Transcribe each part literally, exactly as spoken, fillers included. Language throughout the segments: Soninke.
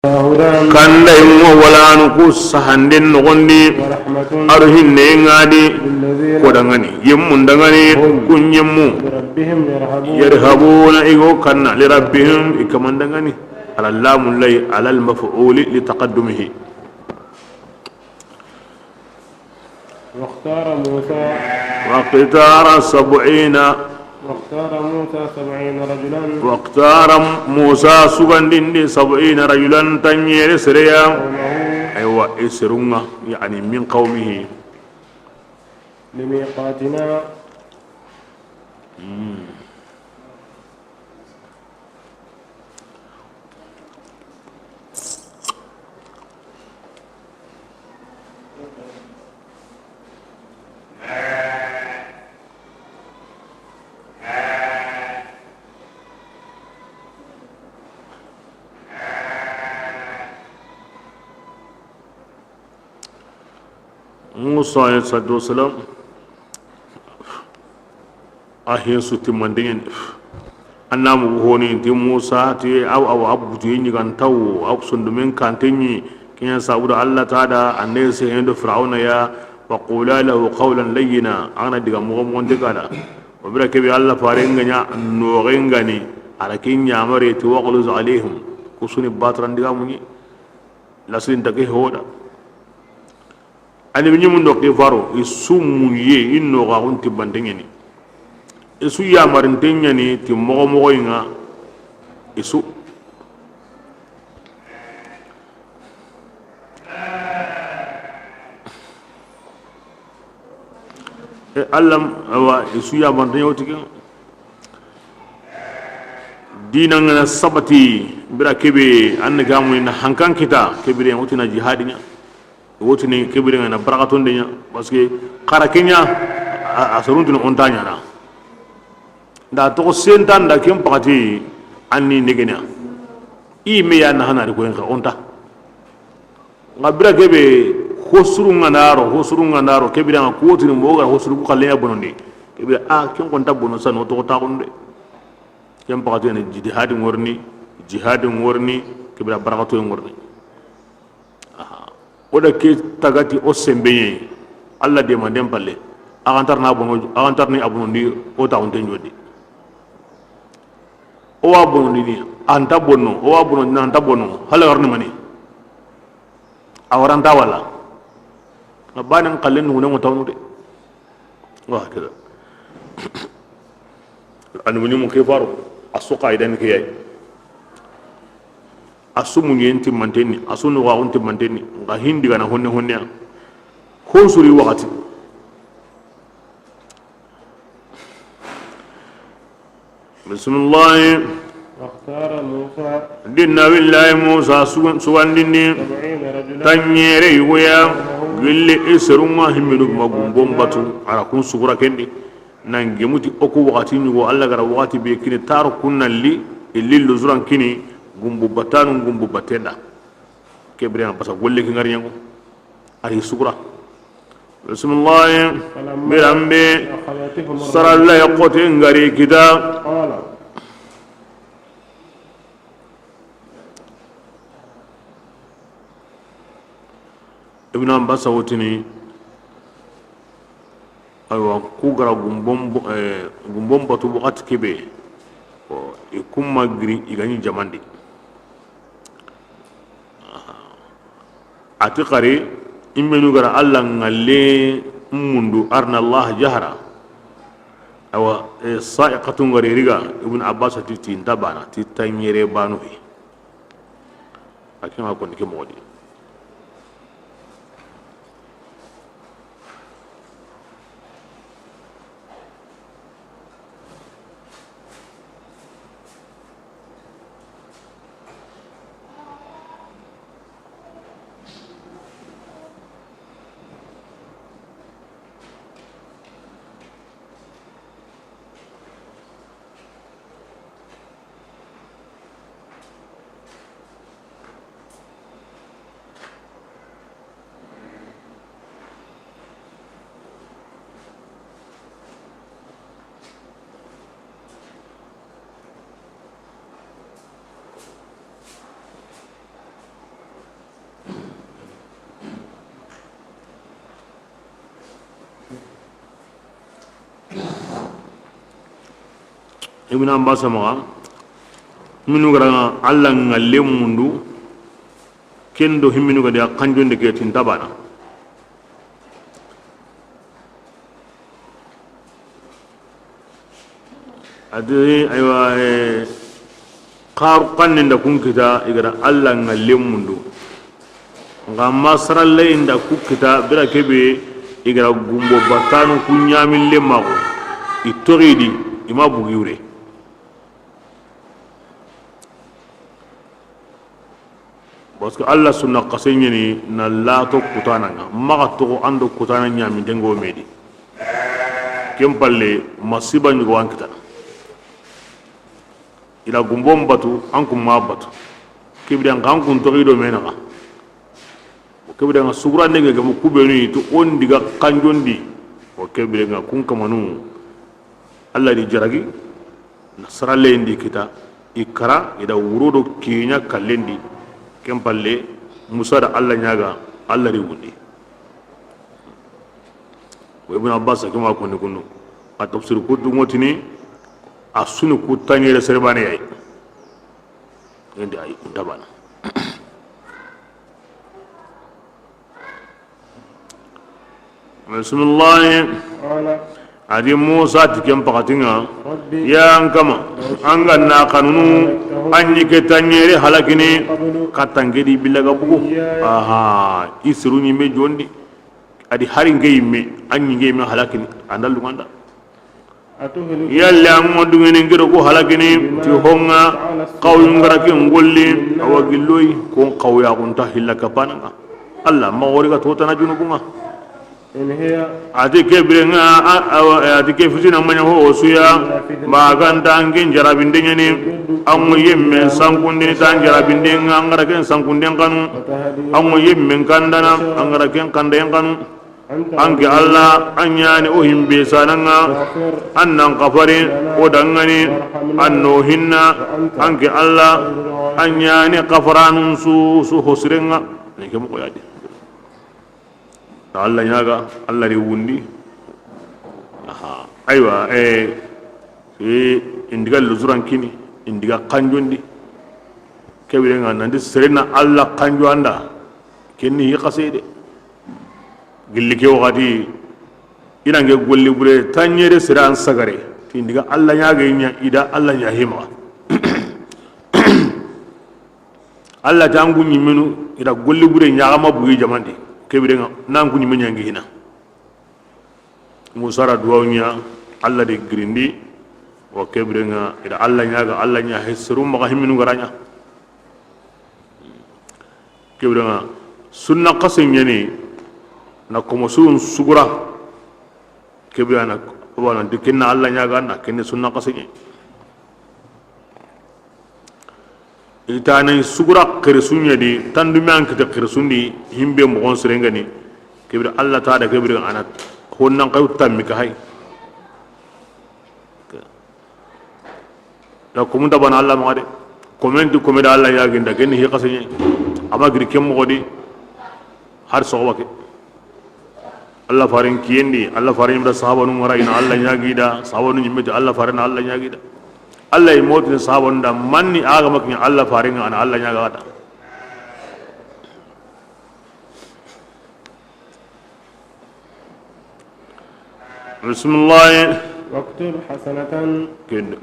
هدى. Kanda yimmu wala nu ku sahanden noxondi. ورحمة. Aro hinne ŋa di. للذين. Ko dangani yimmun dangani. هم. Kun yimmu. بربهم يرهبون. Yarhabuna, i go kanna, lirabbihim, i kaman dangani. Ala lamu lay, ala almaf'uli litaqaddumihi. واختار موسى. واختار سبعين. واختار موسى سبعين رجلا. واختار موسى sugandindi سبعين رجلا tanñere sereya. قومه. Aywa, i serunŋa, yani من قومه. لميقاتنا. Musa alayhi salatu wasalam, a hin su timmanten ɲi. An na mugu honi ti Musa ti aw, aw, a butu yi ɲigantawo, aw sondomen kanten ɲi. Ken ɲa sabuda Allah ta da, an ne se hendo Firawuna ya, wa qula lahu qawlan layyina, an na diga moxo moxonte kada. O bira kebe Allah fare nga ɲa noxen gani, a ra ken ɲamare ti waghluz alayhim, kusuni batran diga muɲi. Lasilin ta ke hoda. Ani bi ɲimun do ke faro, i su muɲe, i noxaxun tibbanten ɲa ni. I su yamarinten ɲa ni ti moxo moxo yi ŋa, i su. E, Allah, awa, i su yamarinten ɲa wo ti ken. Dina nga na sabati, bira kebe, an ga mu na hankan kita, kebire, wotini jihadi ɲa. Wotini kebire nga na barakatonde ɲa. Parce que xara ke ɲa, a, a soruntu ni o nta ɲaana. Nda toxo sentan da ken paxati, an ni negene ya. I me ya na hana ri ko en xa o nta. Nga bira kebe, hosuru nga na ro, hosuru nga na ro, kebire nga ko wotini mo ga hosuru ku xalle ya bonondi. Kebire, a, ken ko nta bono sa no toxo taxunde. Ken paxati ni jihadi ŋorni, jihadi ŋorni, kebira barakato ŋorni. Aha. O da ke tagati o sembeɲe, Allah de manden palle. Agantar na bono, agantar ni abonondi, o taxunte ɲodi. O wa bonondi ni, anta bonno, o wa bonondi ni, anta bonno, hala garni mani. A waranta wala. Na banen xalle nugune ŋo tawnu de. Wa keda. An woni mu ke faro. A su qaidani ke yayi. A su muɲen timmanten ni, a su noxaxun timmanten ni. Nga hindi gana honne honne ya. Hon suri waxati. Bisimilahi. واختار موسى. Di Nabillahi Musa sugan-, sugandini. سبعين رجلا. Tanɲere yugoya. قومه. Gilli i serunŋa himmenu ma gumbon batu. A ra kun sugura kendi. Nan gemuti oku waxati ɲugo, Allah gara waxati be kini taro kunnalli, illi luzuran kini, gumbu batanu, gumbu batenda. Kebire na basa golle ki ngari ɲango. A ri sugura. Bisimilahi. فلما. Biranbe. أخذتهم الرجفة. Saralla ya xote ngari kita. قال. Ibn Abbas wotini, aywa, ku gara gumbon, eh, gumbon batu waxati kebe, i kumma giri i gani jamandi. Ati xari, i menu gara Allah ŋalle mundu, arna Allah jahra. Awa, eh, sa'iqatun gari riga, Ibn Abbas ti, ti nta bana, ti tanɲere banu hi. A ken ŋa koni ke moxo di. Ibn Abbas maxa, himminu ga ra ŋa Alla ŋallen mundu, ken do himminu ga da a kanjonde ke ti nta baana. A ti, aywa, eh, xaru xannen da kun kita i ga da Alla ŋallen mundu. Nxa ma saralle inda ku kita bira kebe i ga da gumbo battanu ku ɲamin le maxo. I toxi di, i ma bugi wure. Parce que Alla sunna xase ɲeni na lato kutana ŋa, maxa toxo an do kutana ɲaminten ŋo me di. Ken palle, masiba ɲugo an kitana. I da gumbon batu, an kun ma batu. Kebire ŋa an kun toxi do me naxa. O kebire ŋa sugurande ŋa gemu kubenu yi to on diga kanjondi. O kebire ŋa kun kamanu. Alla di jaragi, na saralle ndi kita, i kara, i da wuro do kiɲa kallendi. Ken palle, Musa da Alla ɲaga, Alla ri wundi. Wa Ibn Abbas ke ma konni kundu. A tafsir ku du ŋotini, a sunu ku taɲere serebane yayi. Indi ay, nta baana. Bisimilahi. قال A di Musa ti ken pakati ŋa, رب ya n kama, an ga na kanunu, an ɲi ke taɲere halakini, قبل katta n ke di billaga bugu. إياي Aha, i siru ɲi me jondi. A di hari n ke yi me, an ɲi n ke yi me halakini, an da luganda. أتهلكنا Yalle an ŋo dungene n gero ko halakini, ti honga, xawu n ga ra ke n golli, awa gilloyi, kon xawu ya kun ta hilla kapana ŋa. Alla ma wori ga totana junubun ŋa. إن هي A ti ke bire ŋa, a, a, a ti ke fitina ma ɲa ho o su ya, إلا فتنتك ma ga nta an ke n jarabinde ɲani, an ŋo yemme n sankundini ta n jarabinde ŋa, an ga ra ke n sankunden kanu, وتهدي an ŋo yemme n kandana, an ga ra ke n kanden kanu. أنت An ke ولينا Alla, an ɲani o himbe sananga, فاغفر an nan kafari لنا o dangani, وارحمنا an no hinna, وأنت an ke Alla, خير الراحمين an ɲani kafaranun su, su hosirenga. Ne ke mo ko yadi. Alla ɲaga, Alla ri wundi. Aha. Aywa, eh, eh, indiga luzuran kini, indiga kanjondi. Kebire ŋa nandi serena Alla kanjo anda. Kenni hi xase de. Gilli ke waxati, i na n ke golli bure taɲere sere an sagare. Ti ndiga Alla ɲaga i ɲa, i da Alla ɲa hima. Alla ta an ku ɲimenu, i da golli bure ɲaga ma bugi jamandi. Kebire ŋa, na an ku ɲime ɲangi hina. Musa ra duwawu ɲa, Alla de girindi, wa kebire ŋa, i da Alla ɲaga, Alla ɲa he seru maxa himminu ga ra ɲa. Kebire ŋa, sunna xase ɲani, na komo surun sugura, kebire na, wa na di kinna Alla ɲaga na, kinni sunna xase ɲe. I ta na sugura xirisu ɲa di, tandume an kite xirisundi, himbe moxon serengani, kebire Alla ta da kebire ana, honnan xayu tammi ka hay. Da komun ta bana Alla maxa de. Komen ti kome da Alla ɲaginda, ken ni hi xase ɲe. Ama giri ken moxo di, har soxoba ke. Alla faren kiyendi, Alla faren ɲimda sahabanu ŋara ina Alla ɲagida, sahabanu ɲimmeti Alla faren Alla ɲagida. Alla i motini sahabanu da, manni aga makni Alla faren ŋa ana Alla ɲaga da. Bisimilahi. واكتب حسنة. Ked.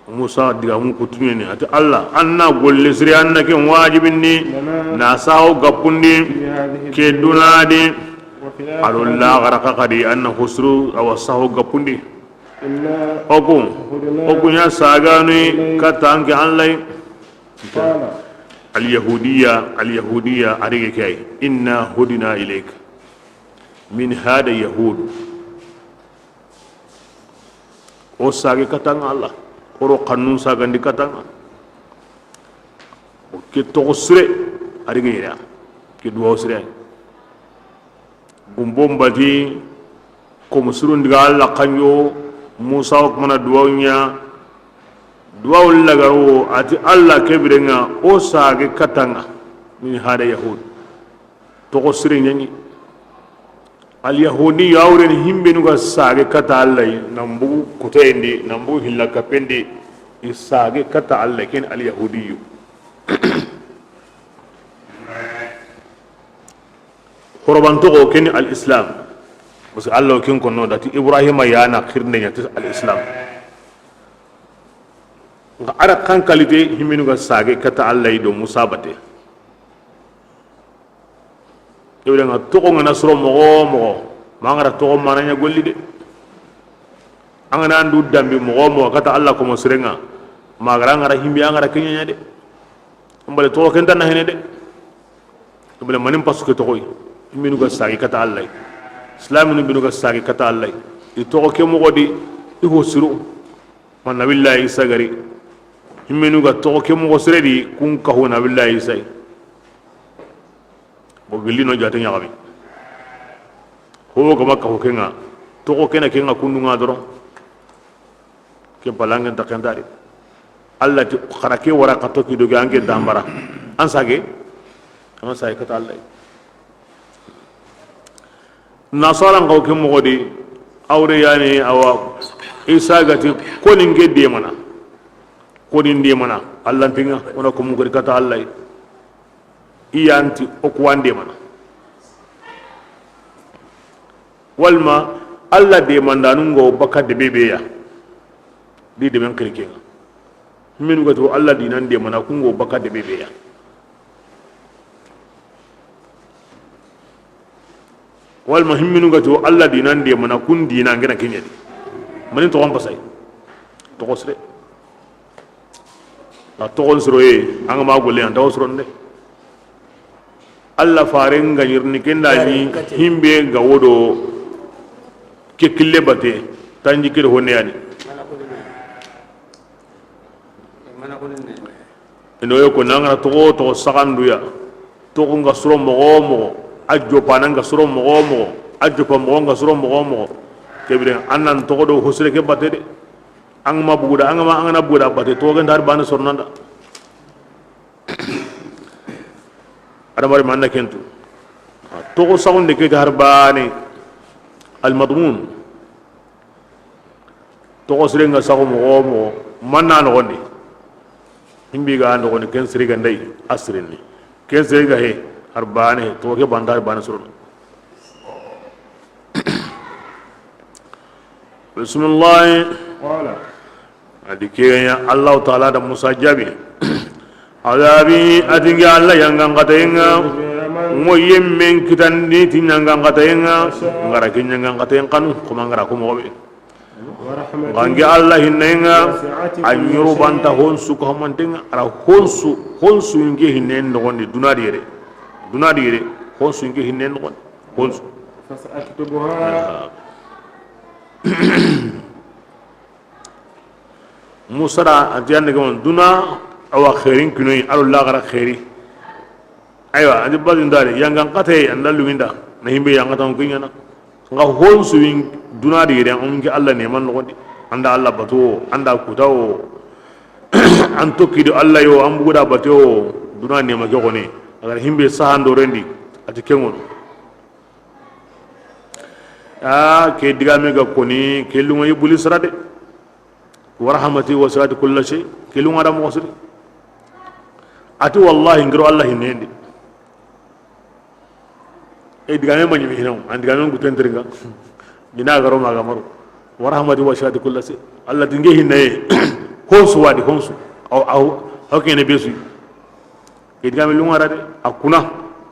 Musa diga mun kutuɲeni, ati Alla, an na golle siri, an na ken wajibindi, لنا na sawo gappundi, في هذه ke الدنيا dunadi, وفي الآخرة ado laxara ka xadi, an na hosuru, awa sawo gappundi. إنا Oku, هدنا oku ɲa saganu إليك katta an ke Alla yi. قال Alyahudiya, alyahudiya, a rege ke ay. Inna hudina ilayka. Min hada yahud. O sage katanga Alla. O ro xannun sagandi katanga. O ke toxo sire, a rege yere. Ke duwaw sire. Gumbo mbati, komo surun diga Alla kanjo, Musa o kumana duwaw ɲa, duwaw lagaro, ati Alla kebirenga, o sage katanga, min hada yahud. Toxo sire ɲaɲi. Alyahudiyu, a wure ni himbenu ga sage kata Allah yi, nan bugu kutendi, nan bugu hilla kapendi, i sage kata Allah yi, ken alyahudiyu. Horobantoxo ken ni al islam. Parce que Allah ken konno dati Ibrahima yana xirinde ña ti al islam. Nxa ara kan kalite himbenu ga sage kata Allah yi do Musa bate. Ibrahima toxo ngana soro moxo moxo, ma ngara toxo mana ña golli de. Angana ndu dambi moxo moxo kata Allah komo sirenga, ma gara ngara himbi angara keñaña de. Mbale toxo ken tana hene de. Mbale manin pasu ke toxoy. Minu ga sagi kata Allah. Islaminu minu ga sagi kata Allah. I toxo ke moxo di, i ho siru. Ma nabillahi Isa gari. Himmenu ga toxo ke moxo sire di, kun kahu nabillahi Isa. Bo gilli no jate ñaxami. Ho gama kahu kenga. Toxo kena kenga kundunga doron. Ke balangen ta kentari. Allah ti xara ke wara ka toki doge ange dambara. An sage. An sage kata Allah. Nasara nxaw ke moxo di, a wure yani, awa, Isa gati, koni nke demana, koni ndemana, Allah ntinga, wona ko mugari kata Allah, i yanti o kuwa ndemana. Walma, Allah demandanu ngo baka debe beya, di deben xiri kenga. Minu gati o Allah dinan demana, kungo baka debe beya. Walma himminu ga ti o Allah dinan demana kun dina ngena keñadi. Mani toxon pasay. Toxo sire. A toxon siroye, anga ma golle an tawo sironde. Allah faren ga ñirni kenda ni himbe ga wodo ke kille bate, tanji kede honne yani. Ino yo ko nangana toxo toxo saxanduya, toxo nga soro moxo moxo, a jopana nga soro moxo moxo, a jopa moxo nga soro moxo moxo. Kebire an nan toxo do hosire ke bate de. An ma buguda, an ma, an na buguda bate, toxo ken dar bana sornanda. Adamari manna kentu. Toxo saxunde ke har bane. Al madmun. Toxo sirenga saxu moxo wo moxo, manna noxondi. Himbi ga noxondi, ken siri ga ndey, a sirinni. Ken siri ga he, har bane he, toxo ke banta har bane sorono. Bismillahi. Qala. A di ke ya, Allahu Taala da Musa jaabi. Azabi, a ti nke Alla yangan xatayen ŋa, n ŋo yemmen kitandi ti yangan xatayen ŋa, n ga ra ke yangan xatayen xanu, xoma n ga ra ko moxo be. Xa nke Alla hinnayen ŋa, a ɲorobanta honsu ko hamanten ŋa, a ra honsu, honsu nke hinnen noxondi, duna di yere, duna di yere, honsu nke hinnen noxondi, honsu. Musa da a ti yande ke man duna, awa xeerin kinoyi, a do laxara xeeri. Aywa, a di batu ndari, yangan xataye, an da luminda, na himbe yangan xataŋu kiɲana. Nga honsu wi duna di yere, an nke Alla neman noxondi. An da Alla batu wo, an da kuta wo, an tokki do Alla yo, an bugu da bate wo, duna nema ke xoni. A ga ra himbe sahan do rendi, a ti ke ŋono. A ke digame ga koni, ke lunŋa Ibulisa ra de. Wa rahmati wasi'at kulla shay. Ke lunŋa da moxo siri. A ti wallahi n giro Alla hinnen di. E digame ma ɲimi hinaw, an digame n guten tiringa. Dina garo ma ga maru. Wa rahmati wasi'at kulla shay. Alla ti nke hinnaye. Honsu wa di, honsu. Aw, aw, aw kene be su. Ke digame lunŋa ra de, a kuna,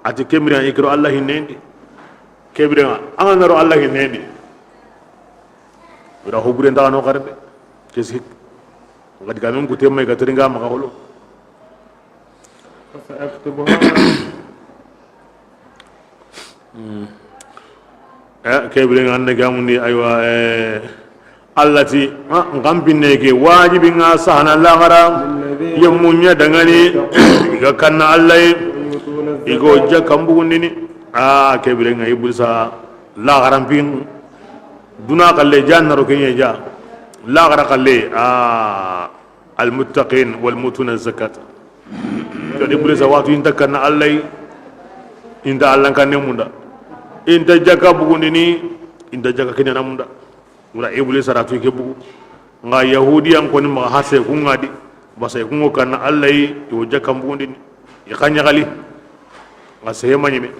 a ti ke biren ŋa i giro Alla hinnen di. Ke biren ŋa, an ga na ro Alla hinnen di. Bira ho buren daga no xare de. Kesi. Nga digamen kute may ga teringa maxa holo. Eh, ke biren ŋa an da gamundi, aywa, eh, Alla ti, ah, n xa n pinne ke wajibi nga sahana laxara, yemmu ɲa dangani, i ga kanna Alla yi, i go jakkan bugundini, ah, ke biren ŋa Ibulisa laxaran pin, duna xalle, ja na ro ke ɲa ja, laxara xalle, ah, المتقين والمؤتون الزكاة. To Ibulisa waxatu inta kanna Alla yi, inta Alla kanne munda. I nta jakka bugundini, i nta jakka kiɲana munda. Wala Iblisa ra tu ke bugu. Nga Yahudiyan koni maxa hase ku ŋa di. Basa i ku ŋo kanna Alla yi, i wo jakka bugundini. I xa ɲaxali. Nga sehe ma ɲeme.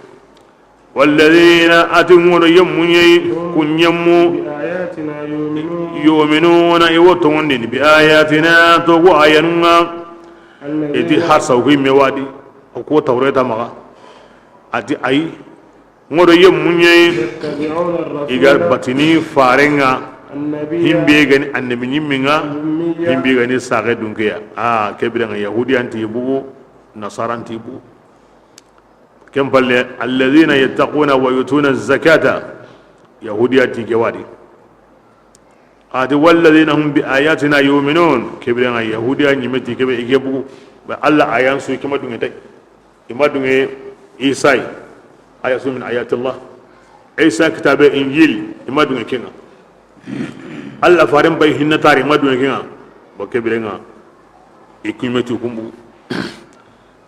Walladina, a ti ŋono yemmu ɲeyi, ku ɲemmu, بآياتنا يؤمنون. Yuminuna, i wo tongondini, bi ayatina, togu ayanun ŋa. I ti har saw ku yimme wa di, o ku Tawreta maxa. A ti ayi, ŋono yemmu ɲeyi, يتبعون الرسول. I ga batini faren ŋa, النبي. Himbe ga ni annabi ɲimmi ŋa, الأمي. Himbe ga ni saxe dunkeya. A, ke bire ŋa Yahudiyan ti bugu, Nasaran ti bugu. Ken palle, alladhina yattaquna wa yutuna zakata, Yahudiya ti ke wa di. A ti, walladhina hum bi ayatina yuminun, ke bire ŋa Yahudiya ɲime ti ke be i ke bugu. Ba Alla ayan su i ke ma dunge tay. I ma dunge Isa yi. Aya su min ayatillah. Isa kitabe Injil, i ma dunge ke ŋa. Alla faren bay hinna tari, i ma dunge ke ŋa. Ba ke bire ŋa i ku ɲime ti ku bugu.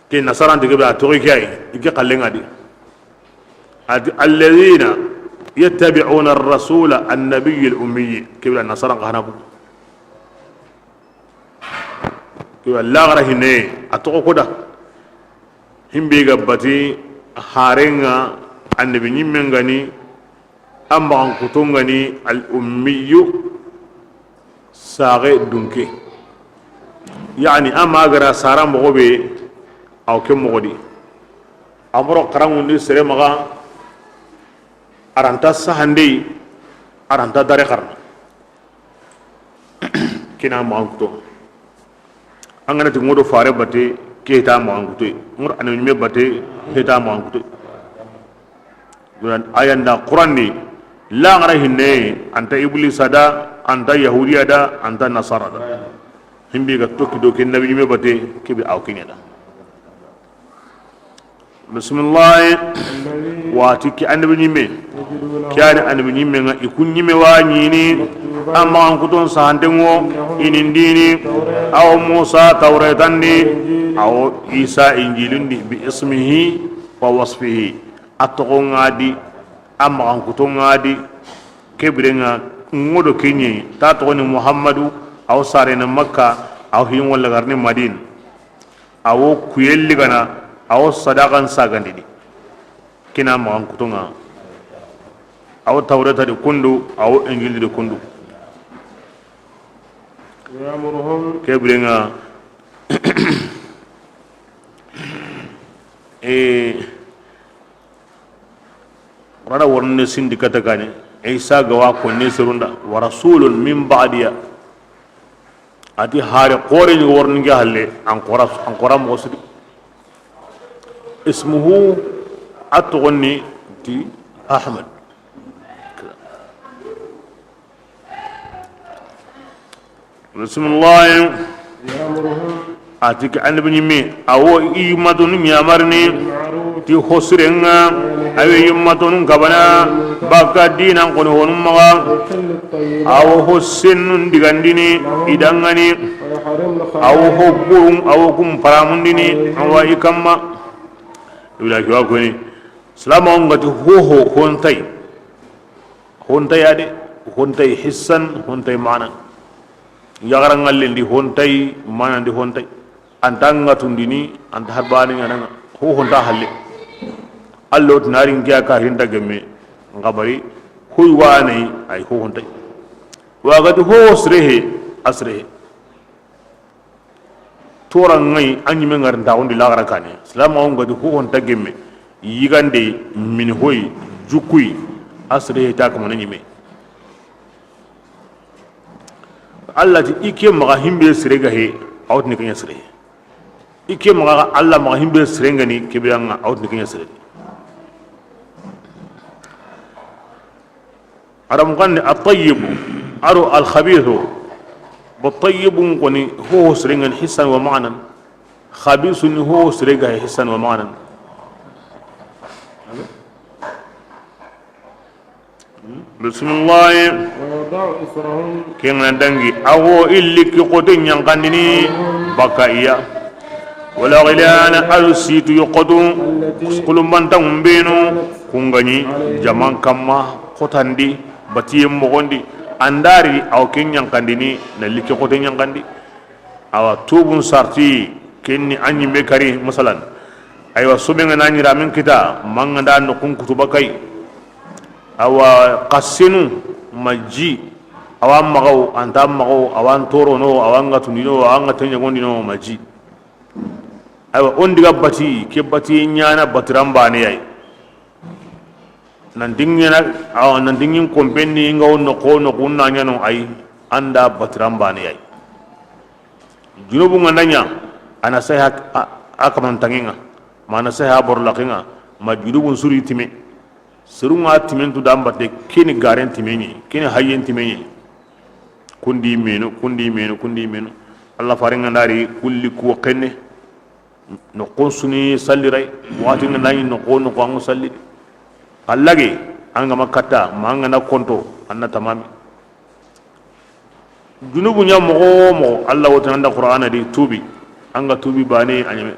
Ke Nasaran ti ke be a toxi ke ayi, i ke xalle ŋa di. A ti, alladhina yattabi'una ar-rasula an-nabiyya al-ummi. Ke bire Nasaran xa hana bugu. Ke bire laxara hinne, a toxo ko da. Himbe ga bati haren ŋa, annabi ɲimmen ga ni, a maxankuto ŋa ni al-ummiyu, saxe dunke. Yani, a ma gara sara moxo be, aw ke moxo di. A moro xaranŋundi sere maxa, a ra nta sahandeyi, a ra nta dare xarana. Kina maxankuto. An ga na ti ŋodo fare bate, ke ta maxankuto. Ŋodo annabi ɲime bate, ke ta maxankuto. Ayan da Quran di, laxara hinne, a nta Iblisa da, a nta Yahudiya da, a nta Nasara da. Himbe ga toxi do ke nabi ɲime bate, ke be aw ke ɲa da. Bisimilahi. Wa ti ke annabi ɲime. Ke yani annabi ɲime ŋa, i ku ɲime wa ɲini. A maxankuton sahanten ŋo i nin dini. Awo Musa Tawretan di. Awo Isa Injilin di. Bi ismihi wa wasfihi. A toxo ŋa di. A maxankuto ŋa di. Ke bire ŋa ŋodo ke ɲeyi. Ta toxo ni Muhammadu. Awo sarene Makka. Awo hin walla garni Madina. Awo kuyelli gana, awo sadaxan sagandini. Kina maxankuto ŋa. Awo Tawreta di kundu, awo Injili di kundu. Ke bire ŋa, e, Qur'ana worne sindi kata kane, Isa ga wa konne serun da, wa rasulun min ba'diya. A ti hari xore ni worni ga halle, an xora, an xora moxo sidi. Ismuhu, a toxon ni ti Ahmad. Bisimilahi. A ti ke annabi ɲime, awo i yimmatonu ɲamarini ti hosiren ŋa, awe yimmatonu kabana baka dinan koni honu maxa. Awo hosennun digandini i danŋani. Awo ho burun, awo kun paramundini awa i kamma. Ibila kiwa koni. Silamaxu ŋa ti hoho hontay. Hontay a de, hontay hissan, hontay mana. Yaxara ŋallen di hontay, mana di hontay. Anta ŋatundini, anta harbani ŋa naŋa. Ho honta halle. Allo tinarin ke a ka hinta gemme. Nga bari, hoy wane, ay ho hontay. Wagati ho srehe, a srehe. Tora ŋa yi, a ɲime ŋari ntaxundi laxara kane. Silamaxu ŋa ti hohonta gemme, yigande, mini hoyi, jukkuyi, a sere ta kamana ɲime. Allah ti, i ke maxa himbe sere ga he, a wa tini ke ɲa sere. I ke maxa Allah maxa himbe sere ŋa ni, ke be ŋa, a wa tini ke ɲa sere. Arabu xanne, at-tayyibu, aro al-khabithu. Bo tayyibun koni, hoho sere ŋa ni hissan wa ma'nan. Khabisu ni hoho sere ga he hissan wa ma'nan. Bismillahi. ويضع إصرهم. Ke ŋa na dangi, a wo i likki xote ɲankandini baka i ya. والأغلال, ado situ yi xotu, التي kulumbanta ŋumbenu. Kun ga ɲi jaman kanma xotandi, batiyen moxondi, an da ri a wa ken ɲankandini na like xote ɲankandi. Awa, tubun sarti, ken ni an ɲimme kari, masalan. Aywa, soben ga na ɲi ramen kita, ma an ga da noqun kutu bakay. Awa, xasenu ma ji, awa maxaw, an ta maxaw, awa n torono, awa n ga tundino, awa n ga teɲagondino, ma ji. Aywa, o n diga bati, ke bati ɲana batiran bane ya yi. Nan dingina, awa, nan dingin kompen ni nga o noqo, noqu na ɲano ay, an da batiran bane ya yi. Junubu nga na ɲa, a na saha a, a kamantanŋe nga, ma a na saha borlaxe nga, ma junubun suri time. Serun ŋa timen tu da n batte, kini garen timen ɲi, kini hayyen timen ɲi. Kundi menu, kundi menu, kundi menu. Allah faren ga na ri kulli ku xenne. Noqun su ni salli ray, waxati nga na ɲi noqo, noqo an ŋa salli. Allage, an ga ma katta, ma an ga na konto, an na tamami. Junubu ɲa moxo wo moxo, Allah wo ti an da Qur'ana di tubi, an ga tubi bane a ɲeme.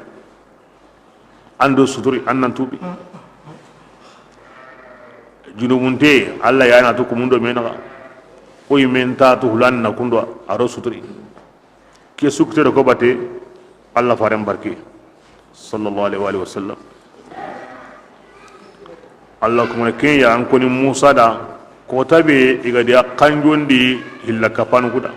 An do suturi, an nan tubi. Junubunte, Allah ya na tu kumundo me naxa. Ko yimen ta tu hulan na kundo a ro suturi. Ke sukte do ko bate, Allah faren barke. Sallallahu alaihi wa alihi wa sallam. Allah kuma ken ya an koni Musa da, kota be i ga di a kanjondi hilla kapanu kuda.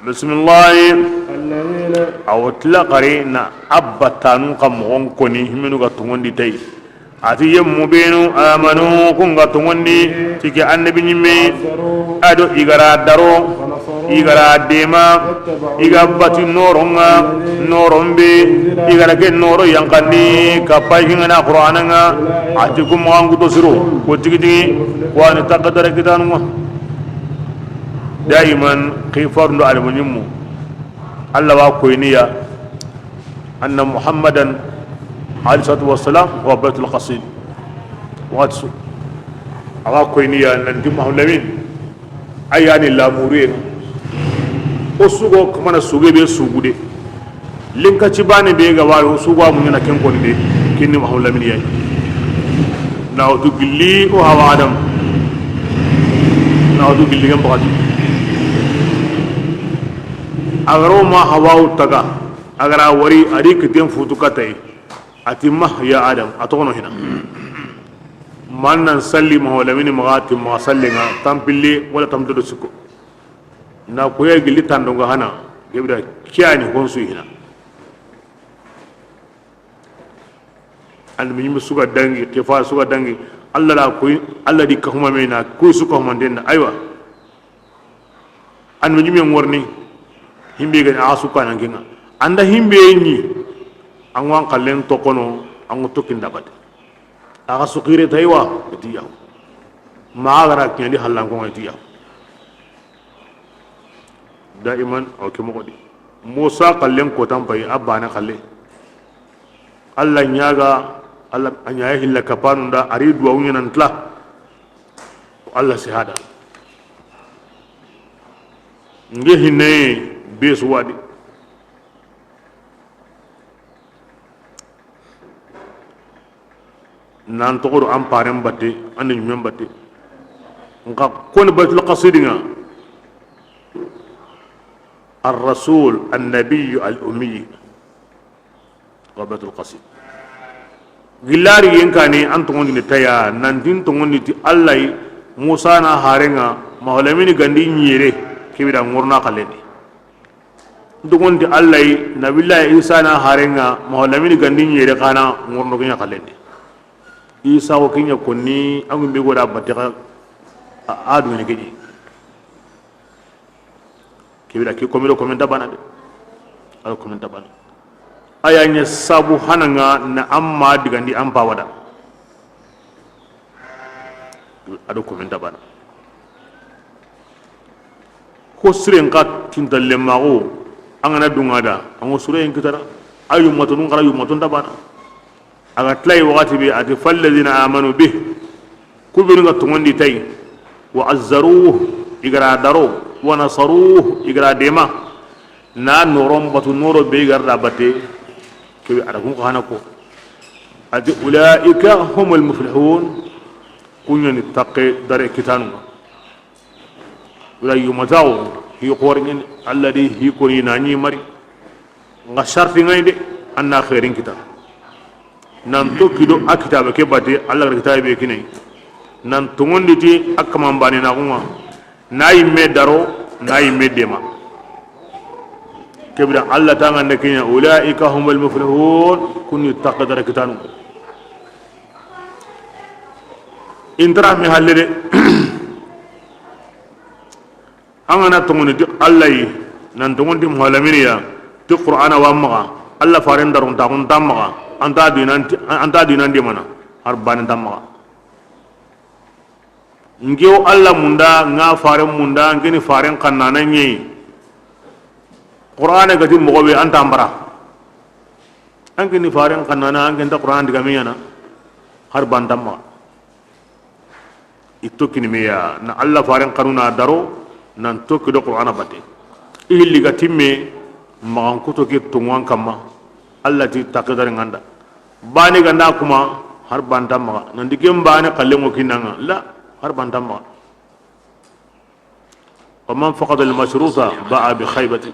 Bismillahi. الذين. Awo tila xari na abbatanu xa moxon koni himenu ga tongondi tay. A ti yemmu benu amanu, kun ga tongondi ti ke annabi ɲimme. A do i ga ra daro, i ga ra dema, i ga bati noron ŋa, noron be i ga ra ke noro yankandi kapay hingana Qur'ana ŋa. A ti kun moxon kuto siro, ko tigi tigi, ko a ni takadara kitanu ŋa. Daiman xifarundo almuhimmu, Allah wa koyniya anna Muhammadan alayhi salatu wassalam huwa Baytul Qasid. Waxati su a wa koyniya nanti Mahamadu Lamin a ya ni lamuriye. O sugo kamana suge be sugude. Linka ci bane be ga wari, o sugo a muɲana ken koni de, ken ni Mahamadu Lamini ya yi. Na wutu gilli o Hawa Adam. Na wutu gilli ken baxati. A ga ro ma Hawa taga, a ga ra wari, a ri kiten futu katay. A ti ma ya Adam, a toxono hina. Man nan salli Mahamadu Lamini maxa, ti maxa salli ŋa, tampille wala tamtodo sikko. Na koya gilli tando nga hana, gebda kiyani honsu hina. An mi ɲimi suga dangi, kefa suga dangi, Allah la koy, Allah di kahuma mena, koy su kahuma denna, aywa. An mi ɲimi ngorni, himbe gani a su kanan kinga. Anda himbe ni, an wan kallen tokono, an tokin dabate. A ga sukire taywa, etiya. Ma a ga ra kiɲandi hallanko etiya. Daiman, aw ke moxo di. Musa xallen kotan pay, a bane xalle. Allah ɲaga, Allah a ɲaye hilla kapanu nda, a ri duwawu ɲanan tla. Allah sihada. Nge hinne be suwadi. Nan toxodo an paren batte, an ɲimen batte. Nka koni Baytul Qasidi nga, الرسول النبي الأمي. Wa Baytul Qasid. Gillari yen kani an tongondini taya, nantin tongondi ti Allah yi, Musa na harenga, Mahamadu Lamini gandi ɲere, kibida ngorna xallendi. Dogonti Allah yi, Nabillahi Isa na harenga, Mahamadu Lamini gandi ɲere xana ngorno kiɲa xallendi. Isa wo kiɲa konni, angu mbe goda batte xa, a, a dungene keji. Kibira ki komiro komenta bana de. Ala komenta bana. Aya ɲa sabu hananga na amma digandi an pawada. Ado komenta bana. Ko siren ka tinta lemago, an gana dunga da, an go sure en kitara, ayu matonu ngara yu maton da bana. A ga tilay waxati be, a ti, فالذين آمنوا به, ku benu ga tongondi tay, وعزروه, i ga ra daro, ونصروه, i ga ra dema, na noron batu, noro be i ga ra da batte, kebe a da kun xana ko. A ti, "Ulaika humul muflihun." Ku ɲa ni taxe dare kitanu. Wala yumataxu, hi xoore ɲa ni, Alla di hi koni na ɲi mari. Nga sarti ŋa yi de, an na xeerin kita. Nan tokki do a kitaabe ke batte, Alla ga da kitaabe be kini a yi. Nan tonŋundi ti a kaman baane na xunŋa. Na yimme daro, na yimme dema. Ke bire Alla ti an ga nda ke ɲa, "Ulaika humul muflihun." Ku ni taxe dare kitanu. I nta ra me halle de. An ga na tonŋundi ti Alla yi, nan tonŋundi ti Muhammadin ya, ti Qur'ana wa maxa, Alla faaren daron ta xun ta maxa, an ta dinan ti, an ta dinan di mana, har baane ta maxa. Nke wo Alla munda, nga faaren munda, nke ni faaren xannaana ɲa yi. Qur'ana ga ti moxo be, an ta n bara. An ke ni faaren xannaana, an ke nta Qur'ana digaame ɲaana, har baane ta maxa. I tokki ni me ya, na Alla faaren xanu na daro, nan tokki do Qur'ana batte. I hilli ga timme, maxankuto ke tonŋu an kamma, Alla ti taxe dare ŋa nda. Baane ga nda kuma, har baane ta maxa. Nan ti ken baane xalle ŋo kinna ŋa, la, har baane ta maxa. Wa man faqada al-mashruta ba'a bi khaybati.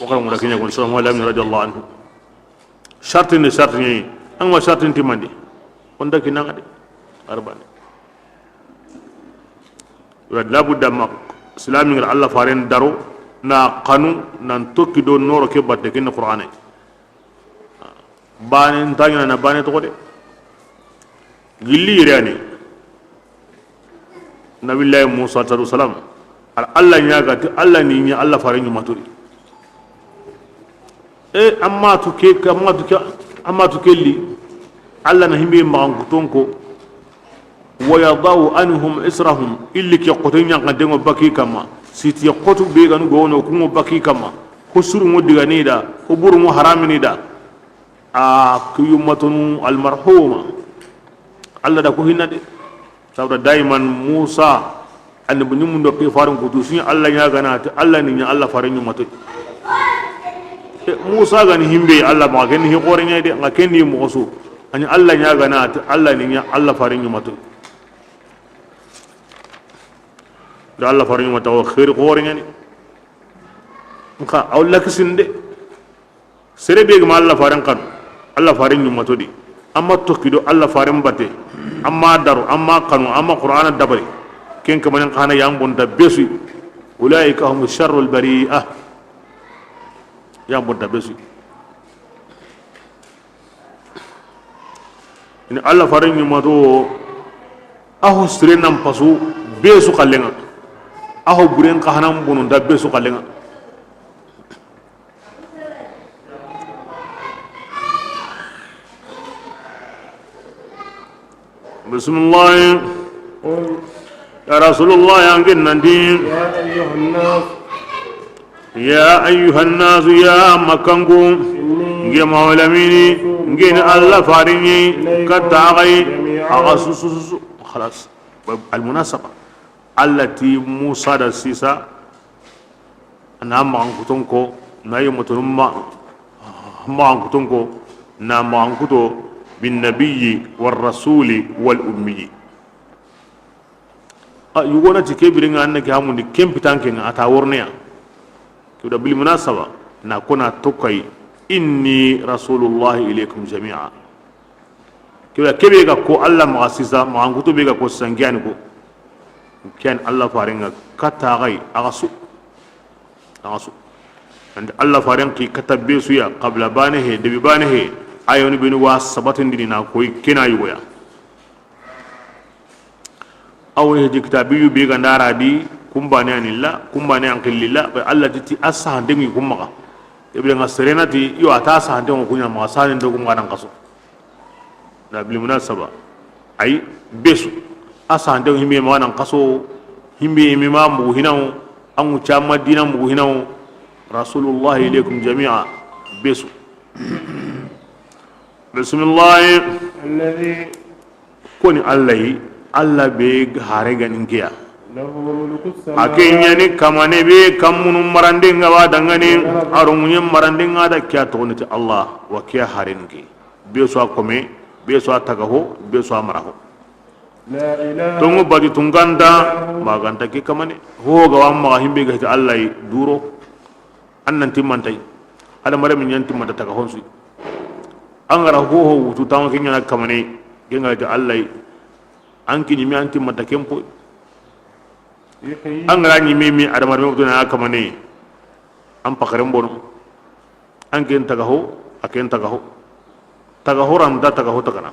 Wa qala mura kinya gon sallallahu alaihi radiyallahu anhu. Sharti ni sharti ni, an ma sharti timandi. Onda kinanga de. Arbane. Wa la budda ma islami ngal Alla faaren daro, na xanu, nan tokki do nooro ke batte kin Qur'ane. Baane nta ɲaana na baane toxo de. Gilli yirani. Nabillahi Musa alayhi salam. Ar Alla ɲaaga ti Alla ni ɲa Alla faare ɲumato di. E amma tu ke, amma tu ke, amma tu ke li. Alla na himbe maxankuton ko. Wa yadau anhum israhum, illi ke xoto ɲaxantenŋo baki kamma, siti xotu be ganu gono kunŋo baki kamma, ko surunŋo digani da, ko burunŋo haramini da. A ku yummatonu almarhuma, Alla da ko hinna de. Sabda daiman Musa, annabi ɲumun do ke farin kutu, sun Alla ɲaagana ti Alla ni ɲa Alla farin ɲumato. E, Musa gani himbe Alla ma, ken hi xoore ɲa de, nga ken ni moxo su. Ani Alla ɲaagana ti Alla ni ɲa Alla farin ɲumato. Da Alla farin ɲumato xeeri xoore ɲa ni. Nxa aw lakisinde. Sere be ga ma Alla faaren xanu, Alla faaren ɲumato di, amma tokki do Alla faaren batte, amma daro, amma xanu, amma Qur'ana dabari, ken kamanen xana yan bonta besu. Ulaika hum sharrul bari'a. Yan bonta besu. Ini Alla faaren ɲumato, aho sire nan pasu besu xallenŋa, aho buren xanan bononta besu xallenŋa. Bisimilahi. Ya Rasulullah, an ken nanti. Ya ayyuhan nas. Ya ayyuhan nas, ya Makkanko. Inni. Nge mawlamini. Nge ni Alla farini. Ilaykum. Katta xa yi. Jami'an. Axa susu susu. Xalas. Almunasaba. Alla ti Musa da sisa. Na maxankuton ko, na yemotonu ma, maxankuton ko, na maxankuto bin nabiyyi war rasuli wal ummiyi. A yugona ti ke birenŋa, an na ke hamundi ken pitankenŋa, a ta worneya. Ke da bil munasaba, na kona tokkay, inni rasulullahi ilaykum jami'a. Kebe, kebe ga ko Alla maxa sisa, maxankuto be ga ko sangiyani ko. Ken Alla farenŋa katta xa yi, axa su. Axa su. Anta Alla faren ki katta be su ya, qabla bane he, debi bane he, ayoni beni wa sabatindini na koy kena yugoya. Aw hedi kitabiyu be ga ndara di, kumbane anilla, kumbane an qillilla, be Alla ti ti a sahantenŋi kummaxa. Ibre nga serenati, yo a ta sahantenŋo kuɲa maxa, sahantenŋo kummaxa nan xaso. Na bil munasaba. Ay, besu. A sahantenŋo himbe maxa nan xaso, himbe mi ma mugu hinawo, an ŋu camma dina mugu hinawo, rasulullahi ilaykum jami'a, besu. Bisimilahi. Alladhi. Koni Alla yi, Alla be hare ganin kiya. Lahu mulku samawati. A ke ɲani kamane be kammunu marande nga wa dangane, wal ardi. Arunye marande nga da kiya toxoni ti Alla, wa kiya hare nke. Be su a kome, be su a taga ho, be su a mara ho. Tonŋu bati tunganta, ma ganta ke kamane. Ho ga wa maxa himbe ga ti Allah yi duro. An nan timmantay. Adamare min yan timmanta taga honsu. An gara ho ho wutu tanŋo ke ɲana kamane. Ke ga ti Allah yi. An ki ɲimi an timmanta kempo. An gara ɲimi mi adamare wutu na kamane. An pakaren bono. An ken taga ho, a ken taga ho. Taga ho ranta taga ho tagana.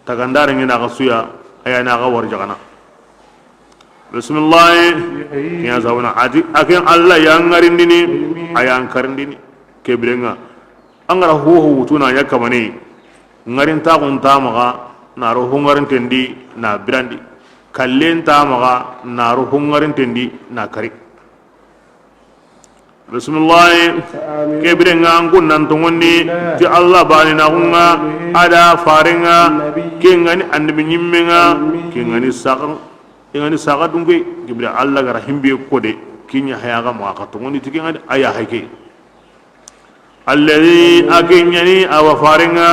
Taga ndare ngena ga suya, aya na ga war jagana. Bismillah. Yuhyi. Ya zauna ati, a ken Allah ya ngarindini, a ya nkarindini. Kebirenga. An gara ho ho wutu na ya kamane. Ngarinta kun ta maga, na ro ho ngarintendi, na birandi. Kallen ta maga, na ro ho ngarintendi, na kari. Bisimilahi. Kebirenga an kun nan tongondi ti Allah bani na kunga, ada farenga, kengani annabi nyimmenga, kengani saka, kengani saka dunke. Kebire Allah gara himbe kode, kinya haya ga ma ka tongondi ti kengani aya hake. Alladhi, a ke ɲani a wa farenga,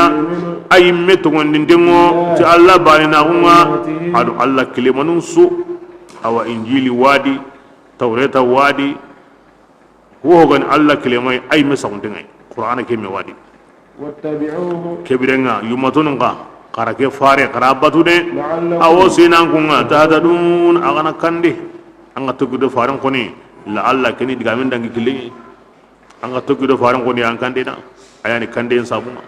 a yimme togondintengo ti Allah bani na kunga, ado Allah kilemanun su, a wa Injili wadi, Tawreta wadi, ho gani Allah kilemai, a yimme saguntengai, Qur'ana ke me wadi. Kebirenga, yumatunun ka, kara ke fare, kara batu de, a wo sinan kunga, tahtadun, a gana kande, an ga togido faren koni, la Allah keni digamen dangi kille. An ga tokki do faren koni an kandena, a yani kanden sabunga.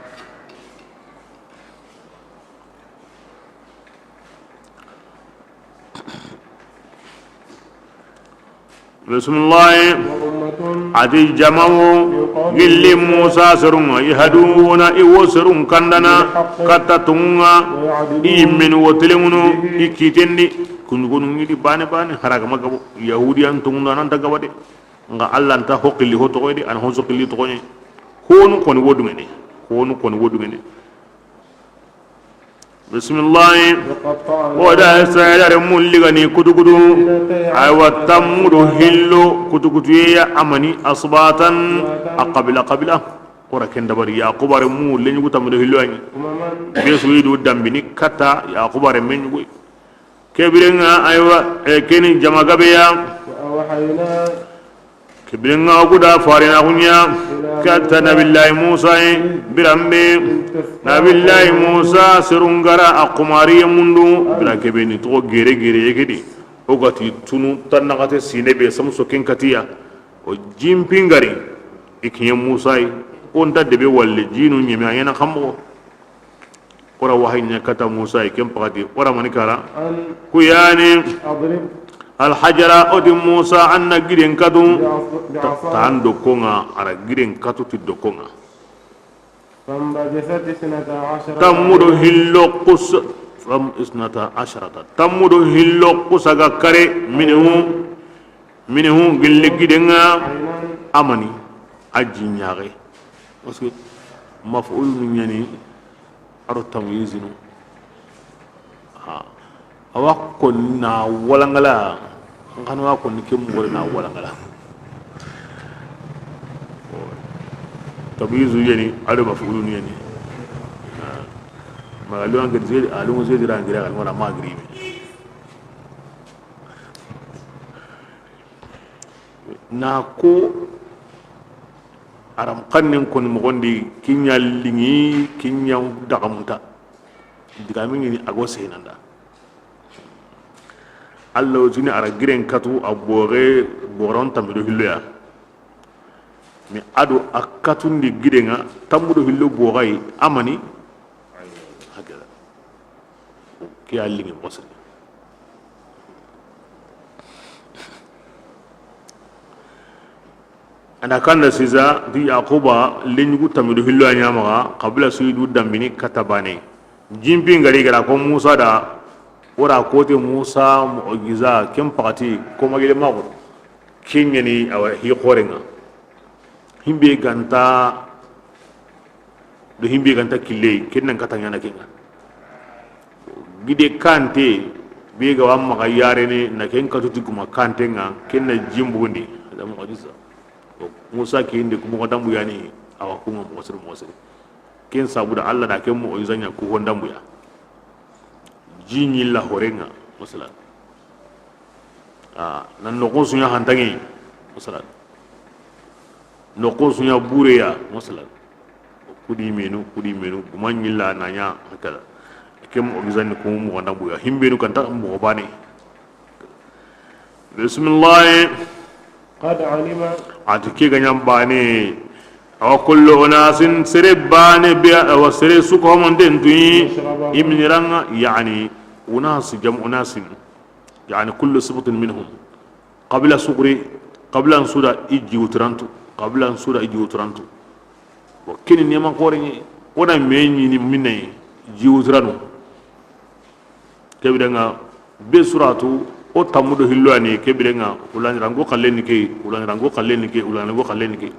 Bisimilahi. Ati jamawo gilli Musa serunga, yahduna, i wo serun kandana katta tungunga, i yimmeni wo telemunu, i kitendi. Kuɲugonu ngidi bane bane, haragama gabo. Yahudiyan tungundu ananta gaba de. Nga Allah nta ho xilli ho toxoy de, an ho so xilli toxoye. Honu koni wo dungene. Honu koni wo dungene. Bisimilahi. O da sayadare mun ligani kutukutu. Aywa, tammudo hillo kutukutuye ya amani asbatan, a qabila qabila. Kora ken dabari Yaquba re mu lenyugu tammudo hillo ani. Be su yidu dambini kata Yaquba re menyugu. Kebirenga, aywa, e, keni jama gabeya. Kebirenga, o kuda farina kunya katta Nabillahi Musa yi. Birambe Nabillahi Musa serungara a kumariye mundu, bira kebeni togo gere gere yegedi. O gati tunu tannakate sine be samso ken katiya. O jimpingari i kiɲe Musa yi. O nta debe walle jinu ɲeme a ɲana xammoxo. Ora wahayi ɲa kata Musa yi, ken paxati ora mani kara. Ku yani. Alhajara, o di Musa, an na giden katu. Ta an dokkonga, a ra giden katu ti dokkonga. Tammudo hillo kusa, fam isnata asharata. Tammudo hillo kusa ga kare, minhu, minhu gilli gidenga, amani, a ji ɲaxe. Parce que maf'ulunu ɲani, a ro tamyizinu. Ha. Awa konni na walangala, n xana wa konni ke mugore na walangala. Tamyizu yani, a do maf'ulun yani. Ha. Ma alu an gadi zedi, alu zedi ra ngira kan wala magribi. Na ko aram xannen koni moxondi, kiɲa liŋi, kiɲa daxamunta. Digamin ŋini a go senanda. Allah wotini a ra giren katu a boxe, boxoron tammido hilloya. Mais a do a katundi gidenga tammudo hillo boxayi amani. Hakada. Ke a liŋi moxo siri. Anda kanda sisa di Yaquba lenyugu tammido hillo a ɲamaxa, xabila suyidu dambini kata bane. Jimpi ngari gara ko Musa da, ora kote Musa mu'jiza ken paxati ko magile maxo. Ken ɲani awa hi xorenga. Himbe ganta do himbe ganta kille, ken nan kata ɲana kenga. Gide kante be ga wa maxa yarene na ken katuti guma kantenga, ken na jimbundi. Ada mu'jiza. Musa ke inde kuma dambu yani awa kuma moxo siri moxo siri. Ken sabu da Alla da ken mu'jiza ɲa ku hondambuya. Ji ɲilla horenŋa, masalan. A, nan noxo su ɲa hantanŋe, masalan. Noxo su ɲa bureya, masalan. Kudi menu, kudi menu, guma ɲilla na ɲa, hakada. Ken mu'jiza ni ku hondambuya. Himbenu kanta moxo bane. Bisimilahi. قد علم. A ti ke ga ɲa bane. Awa kullu unasin, sere bane be, awa sere su ko mon den tuyi. مشربهم. I miniranŋa, yani, unas, jam unasin. Yani, kullu sibtin minhum. Qabila sugri, qabilan su da i ji wutirantu. Qabilan su da i ji wutirantu. Wa kini neman xoreɲe, o na me ɲini minne ji wutiranu. Kebirenŋa, be suratu, o tammu do hillo yani, kebirenŋa, ulani rango xallen ni ke, ulani rango xallen ni ke, ulani rango xallen ni ke.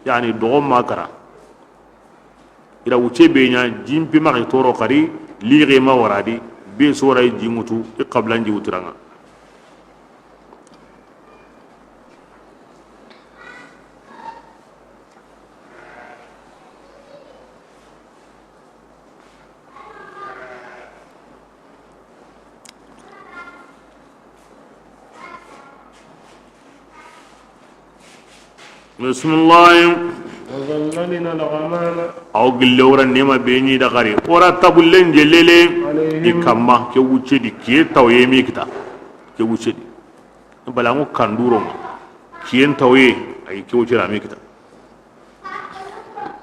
Yani, dogo ma kara. I ra wuce be ɲa, jimpi maxi toro xari, lixe ma waradi, be sora i ji ŋutu, i xabilan ji wutiranŋa. Bisimilahi. وظللنا الغمام. Aw gille wora nema be ɲi da xari. Wora tabullen jelele. عليهم. I kamma ke wuce di kiye taw ye mi kita. Ke wuce di. Bala ngo kanduro. Kiyen taw ye, ay ke wuce ra mi kita.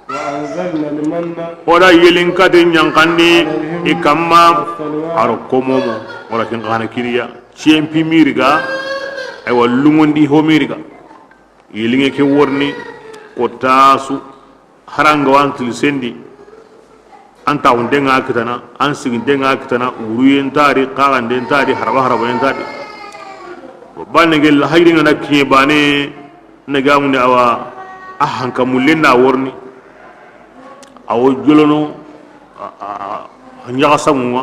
وأنزلنا المن. Wora yelinkate ɲanxandi i kamma. والسلوى. Aro komomo. Wora ken xana kiriya. Cempi miriga. Aywa, lungondi ho miriga. Yelinŋe ke worni, kotasu, haranga wan tilsendi, an tawundenŋa kitana, an sigindenŋa kitana, wuruyen tadi, xaxanden tadi, haraba harabayen tadi. Bane gella hayri ŋana kiɲe bane, na gamundi awa, a hanka mullen na worni, awo jolono, a, a, a, ɲaxa samunŋa,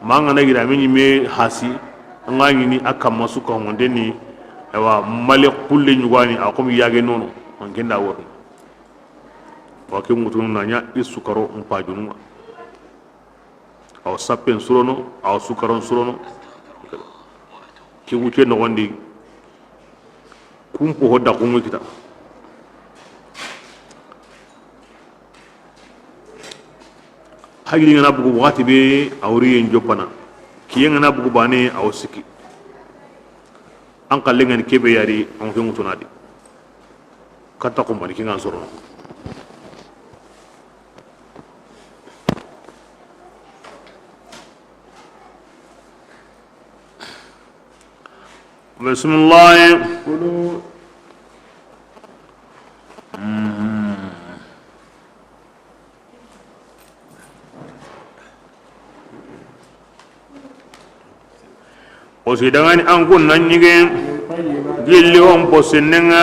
ma ŋana gira me ɲime hasi, ŋa ɲini a kamma su ka ŋondenni, awa, male xulle ɲugani, a komi yage nono, an kenda worni. Wa ke ŋutunu na ɲa i sukaro n pajununŋa. Aw sappen surono, aw sukaron surono. Ke wuce noxondi, kumpo ho daxunŋu kita. Hagili ŋana bugu waxati be, a wori yen joppana. Kiye ŋana bugu bane, a wo sikki. An xalle ŋani kebe yari, an ke ŋutunadi. Katta xumbani ke ŋan sorono. Bisimilahi. كلوا. Mhm. O si dangani an kun na ɲige gilli on posinnenŋa,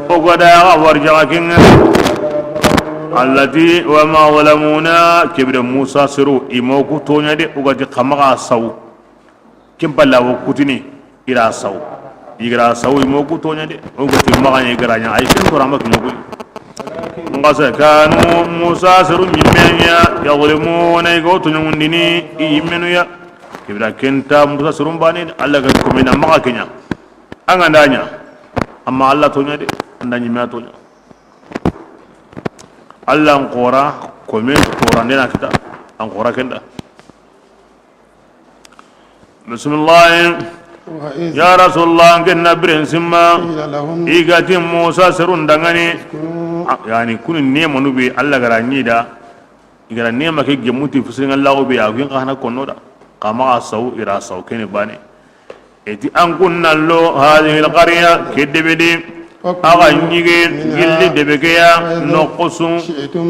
o gada ga warjaga kenŋa. Allati wa ma zalamuna, kebire Musa seru, i ma o ku toɲa de, o gati xa maxa saw. Ken palla wo kutini, i ra saw. I ga ra saw, i ma o ku toɲa de. O gati maxa ɲa, i ga ra ɲa, ay ken torama kiɲa koy. Nxa sa kanu Musa seru ɲimme ɲa, yazlimuna, i ga o toɲongundini i yimmenu ya. Kebira kenta Musa serun bane, Alla ga komina maxa keɲa. An ga nda ɲa, amma Alla toɲa de, an da ɲimme a toɲa. Alla n xora, komen xora ndena kita, an xora kenda. Bisimilahi. وإذ. Ya Rasulullah, an ken na biren simma. قيل لهم. I gati Musa serun dangani. اسكنوا. A, yani, kuni nemanu be Alla ga ra ɲi da. I ga ra nema ke gemuti fisirinŋa laxu be, a gin xa hana konno da. Xa maxa saw, i ra saw kene bane. Eti an kun na lo, hadhihi alqarya, ke debe de. Axa ɲige gilli debe ke ya, noxo su,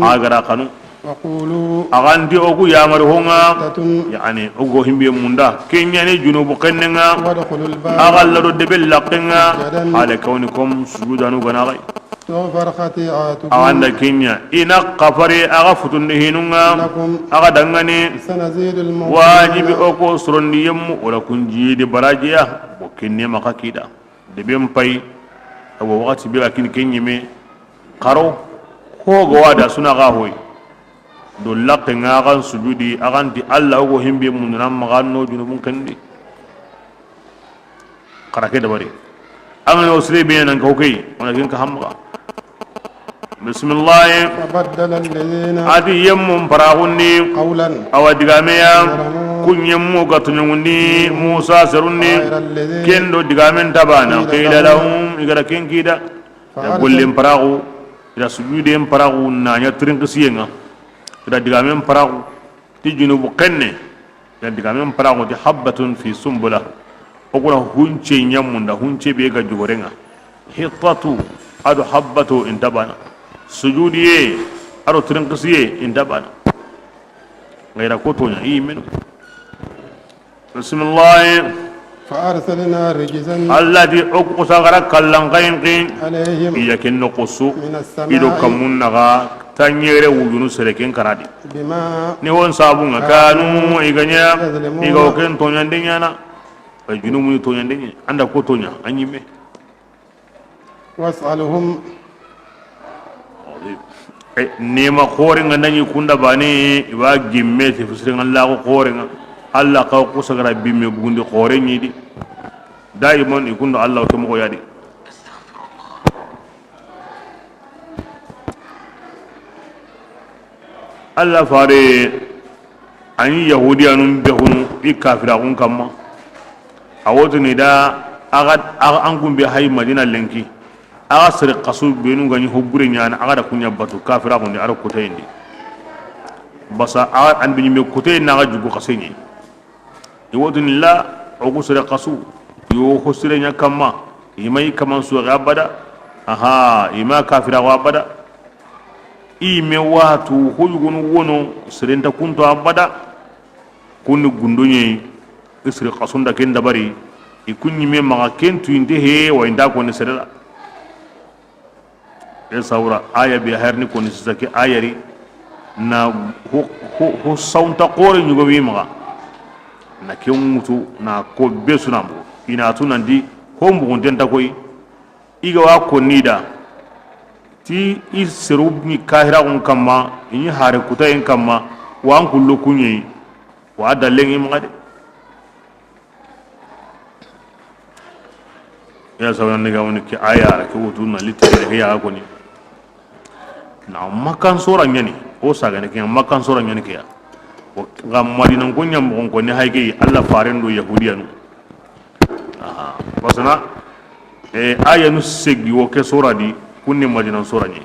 a ga ra xanu. وقولوا. Axa nti o ku yamari honŋa, حطة. Yani, o go himbe munda. Kenyani junubu xennenŋa. وادخلوا الباب. Axa lado debe laqqenŋa. سجدا. Hale kawni kom sujudanu gana xay. تغفر خطيئاتكم. Axa nda kenya, i na xafari axa futundi hinunŋa. لكم. Axa dangani. سنزيد المحسنين. Wajibi o ko sorondi yemmu, o ra kun jidi barajiya, bo kenne maxa kida. Deben pay, awa waxati be ga kini ke ɲime, xaro, hogo wada suna ga hoy. Do laqqe ŋa, a xa n sujudi, a xa n ti Alla, o go himbe munduna maxa no junubun xendi. Xara ke dabari. An ga na o sire be nan ka o key, o na ken ka hamga. Bismillah. فبدل الذين A di yemmu paraxundi. قولا Awa digame ya. ظلموا Kun yemmu ga toɲongundi Musa serundi. غير الذي Ken do digamen tabana. قيل لهم I ga da ken kida. Ya فأرسل- gollen paraxu. I da sujuden paraxu na ɲa tirinkisiyen ŋa. I da digamen paraxu. Ti junubu xenne. Ya digamen paraxu ti habbatun fi sumbula. O kuna hunce ɲamunda, hunce be ga jogorenga. Hittatu, ado habbatu inta bana. Sujudiye, ado tirinkisiye inta bana. Ngayra ko toɲa, i menu. Bismillah. فأرسلنا رجزا Alla di o ku sagara kallan kayin kin. عليهم Iya ken no kusu. من السماء Ido kamun naga tanyere wujunu sere ken karadi. بما Ni won sabu nga كانوا kanu iganya يظلمون iga o ken toɲande ɲana. Ay junumu ni toɲande ɲi. Anda ko toɲa anyi me. واسألهم Nema xore nga nani kunda bane iwa gimme te fusire nga lago xore nga. Alla ka ku sagara bimme bugundi xore ɲi di. Daiman ikundo Alla ke mo yadi. Alla fare ani yahudiyanun be hunu i kafiraxun kamma. A wotuni da axa axa an gumbe hay Madina lenki. Axa sere xasu benu gani ho bure ɲana axa da kunya batu kafiraxundi aro kutayindi. Basa axa an biɲime kutayi na axa jugu xaseɲe. I wotuni la, o ku sere xasu, i wo ho sire ɲa kamma, i ma i kaman soxe abada, aha, i ma kafiraxo abada. I me watu ho yugonu wono, sere nta kunto abada. Kundi gundo ɲeyi, i sere xasu nda ken dabari, i ku ɲime maxa ken tuyinte he, wa inta koni sere la. E sawra aya be harni koni sisa ke ayari na ho, ho, ho sawnta xore ɲugo wi maxa. Na ke ŋutu na ko be suna mbugu. I na tu nandi ho mbugunten ta koy. I ga wa konni da ti i seru ni kahiraxun kamma, i ni hare kutayen kamma, wa an kullo kuɲeyi, wa dallen ŋi maxa de. Ya sawana ni ga woni ke aya ke wutu na litte ke ya koni. Na Makkan sora ɲani, o saga ne ke Makkan sora ɲani ke ya. O ga Madinan ko ɲam ko ni hay ke Alla faren do yahudiyanu. Aha. Basana e aya nu segi wo ke sora di kunni Madinan sora ni.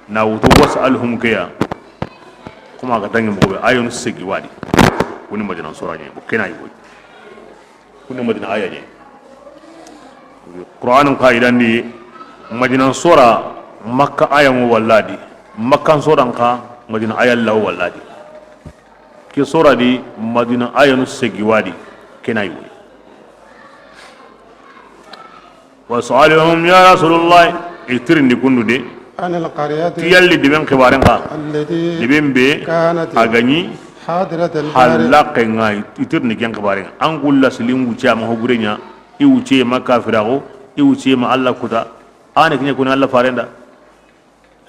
Na wutu was'alhum ke ya. Kuma ga tangi mo be aya nu segi wadi. Kunni Madinan sora ni. Bo kena yi. Kunni Madina aya ɲe. Qur'anin ka idandi Madina sora Makka aya ŋo walladi. Makkan soran ka Madina aya law walladi. Ke sora di Madina aya nu segi wadi. Kena yi. Was'alhum ya Rasulullah, i tirindi kundu de. عن القرية Ti yalli deben xibaren ka. التي Deben be كانت a gaɲi حاضرة البحر hallaqe ŋa, i tirindi ken xibaren. An kulla silim wuce ma hobure ɲa, i wuce ma kafiraxo, i wuce ma Alla kuta. Ane kiɲe koni Alla farenda.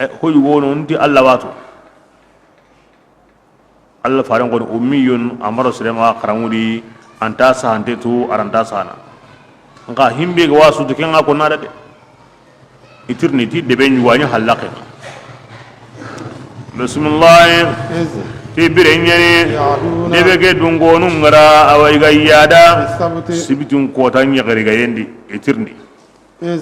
E, hoy wono nti Alla wato. Alla faren koni ummiyun, a ma ro sere ma xaraŋudi, anta sahante tu, aranta sahana. Nka himbe ga wasu tu kenga ko nada de. I tirni ti debe ɲuwaɲi hallaqe. Bismillah. إذ Ti bire ɲani, يعدون debe ke dungonu ngara, awa i ga yada, في السبت sibitin kota ɲegeri ga yendi, i tirni. إذ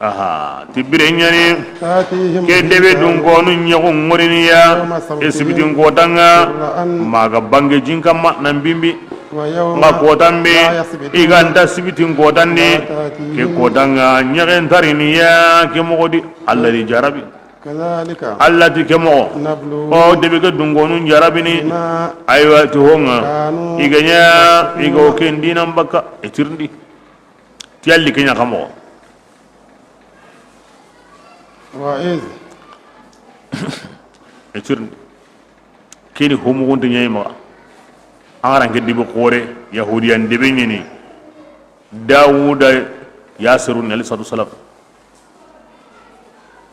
Aha, ti bire ɲani, تأتيهم ke debe حيتانهم dunkonu ɲexu ŋoriniya, يوم سبتهم e sibitin kotanga, شرعا maga bange jinkamma nan bimbi, ويوم nga kotambe, لا يثبتون i ganta sibitin kotandi, لا تأتيهم ke kotanga, ɲexen tariniya, ke moxo di, Alla di jarabi. كذلك Alla ti ke moxo, نبلوهم o debe ke dunkonu jarabini, بما aywa ti honga, كانوا i ga ɲa, i ga o يفسقون ken dinan bakka, e tirndi. Ti yalli ke ɲa xa moxo. وإذ E tirni. Keni homuxunte ɲayi maxa. An ga ra nke dibi xore, yahudiyan debe ɲeni. Dawuda Yasirun alayhi salatu wasalam.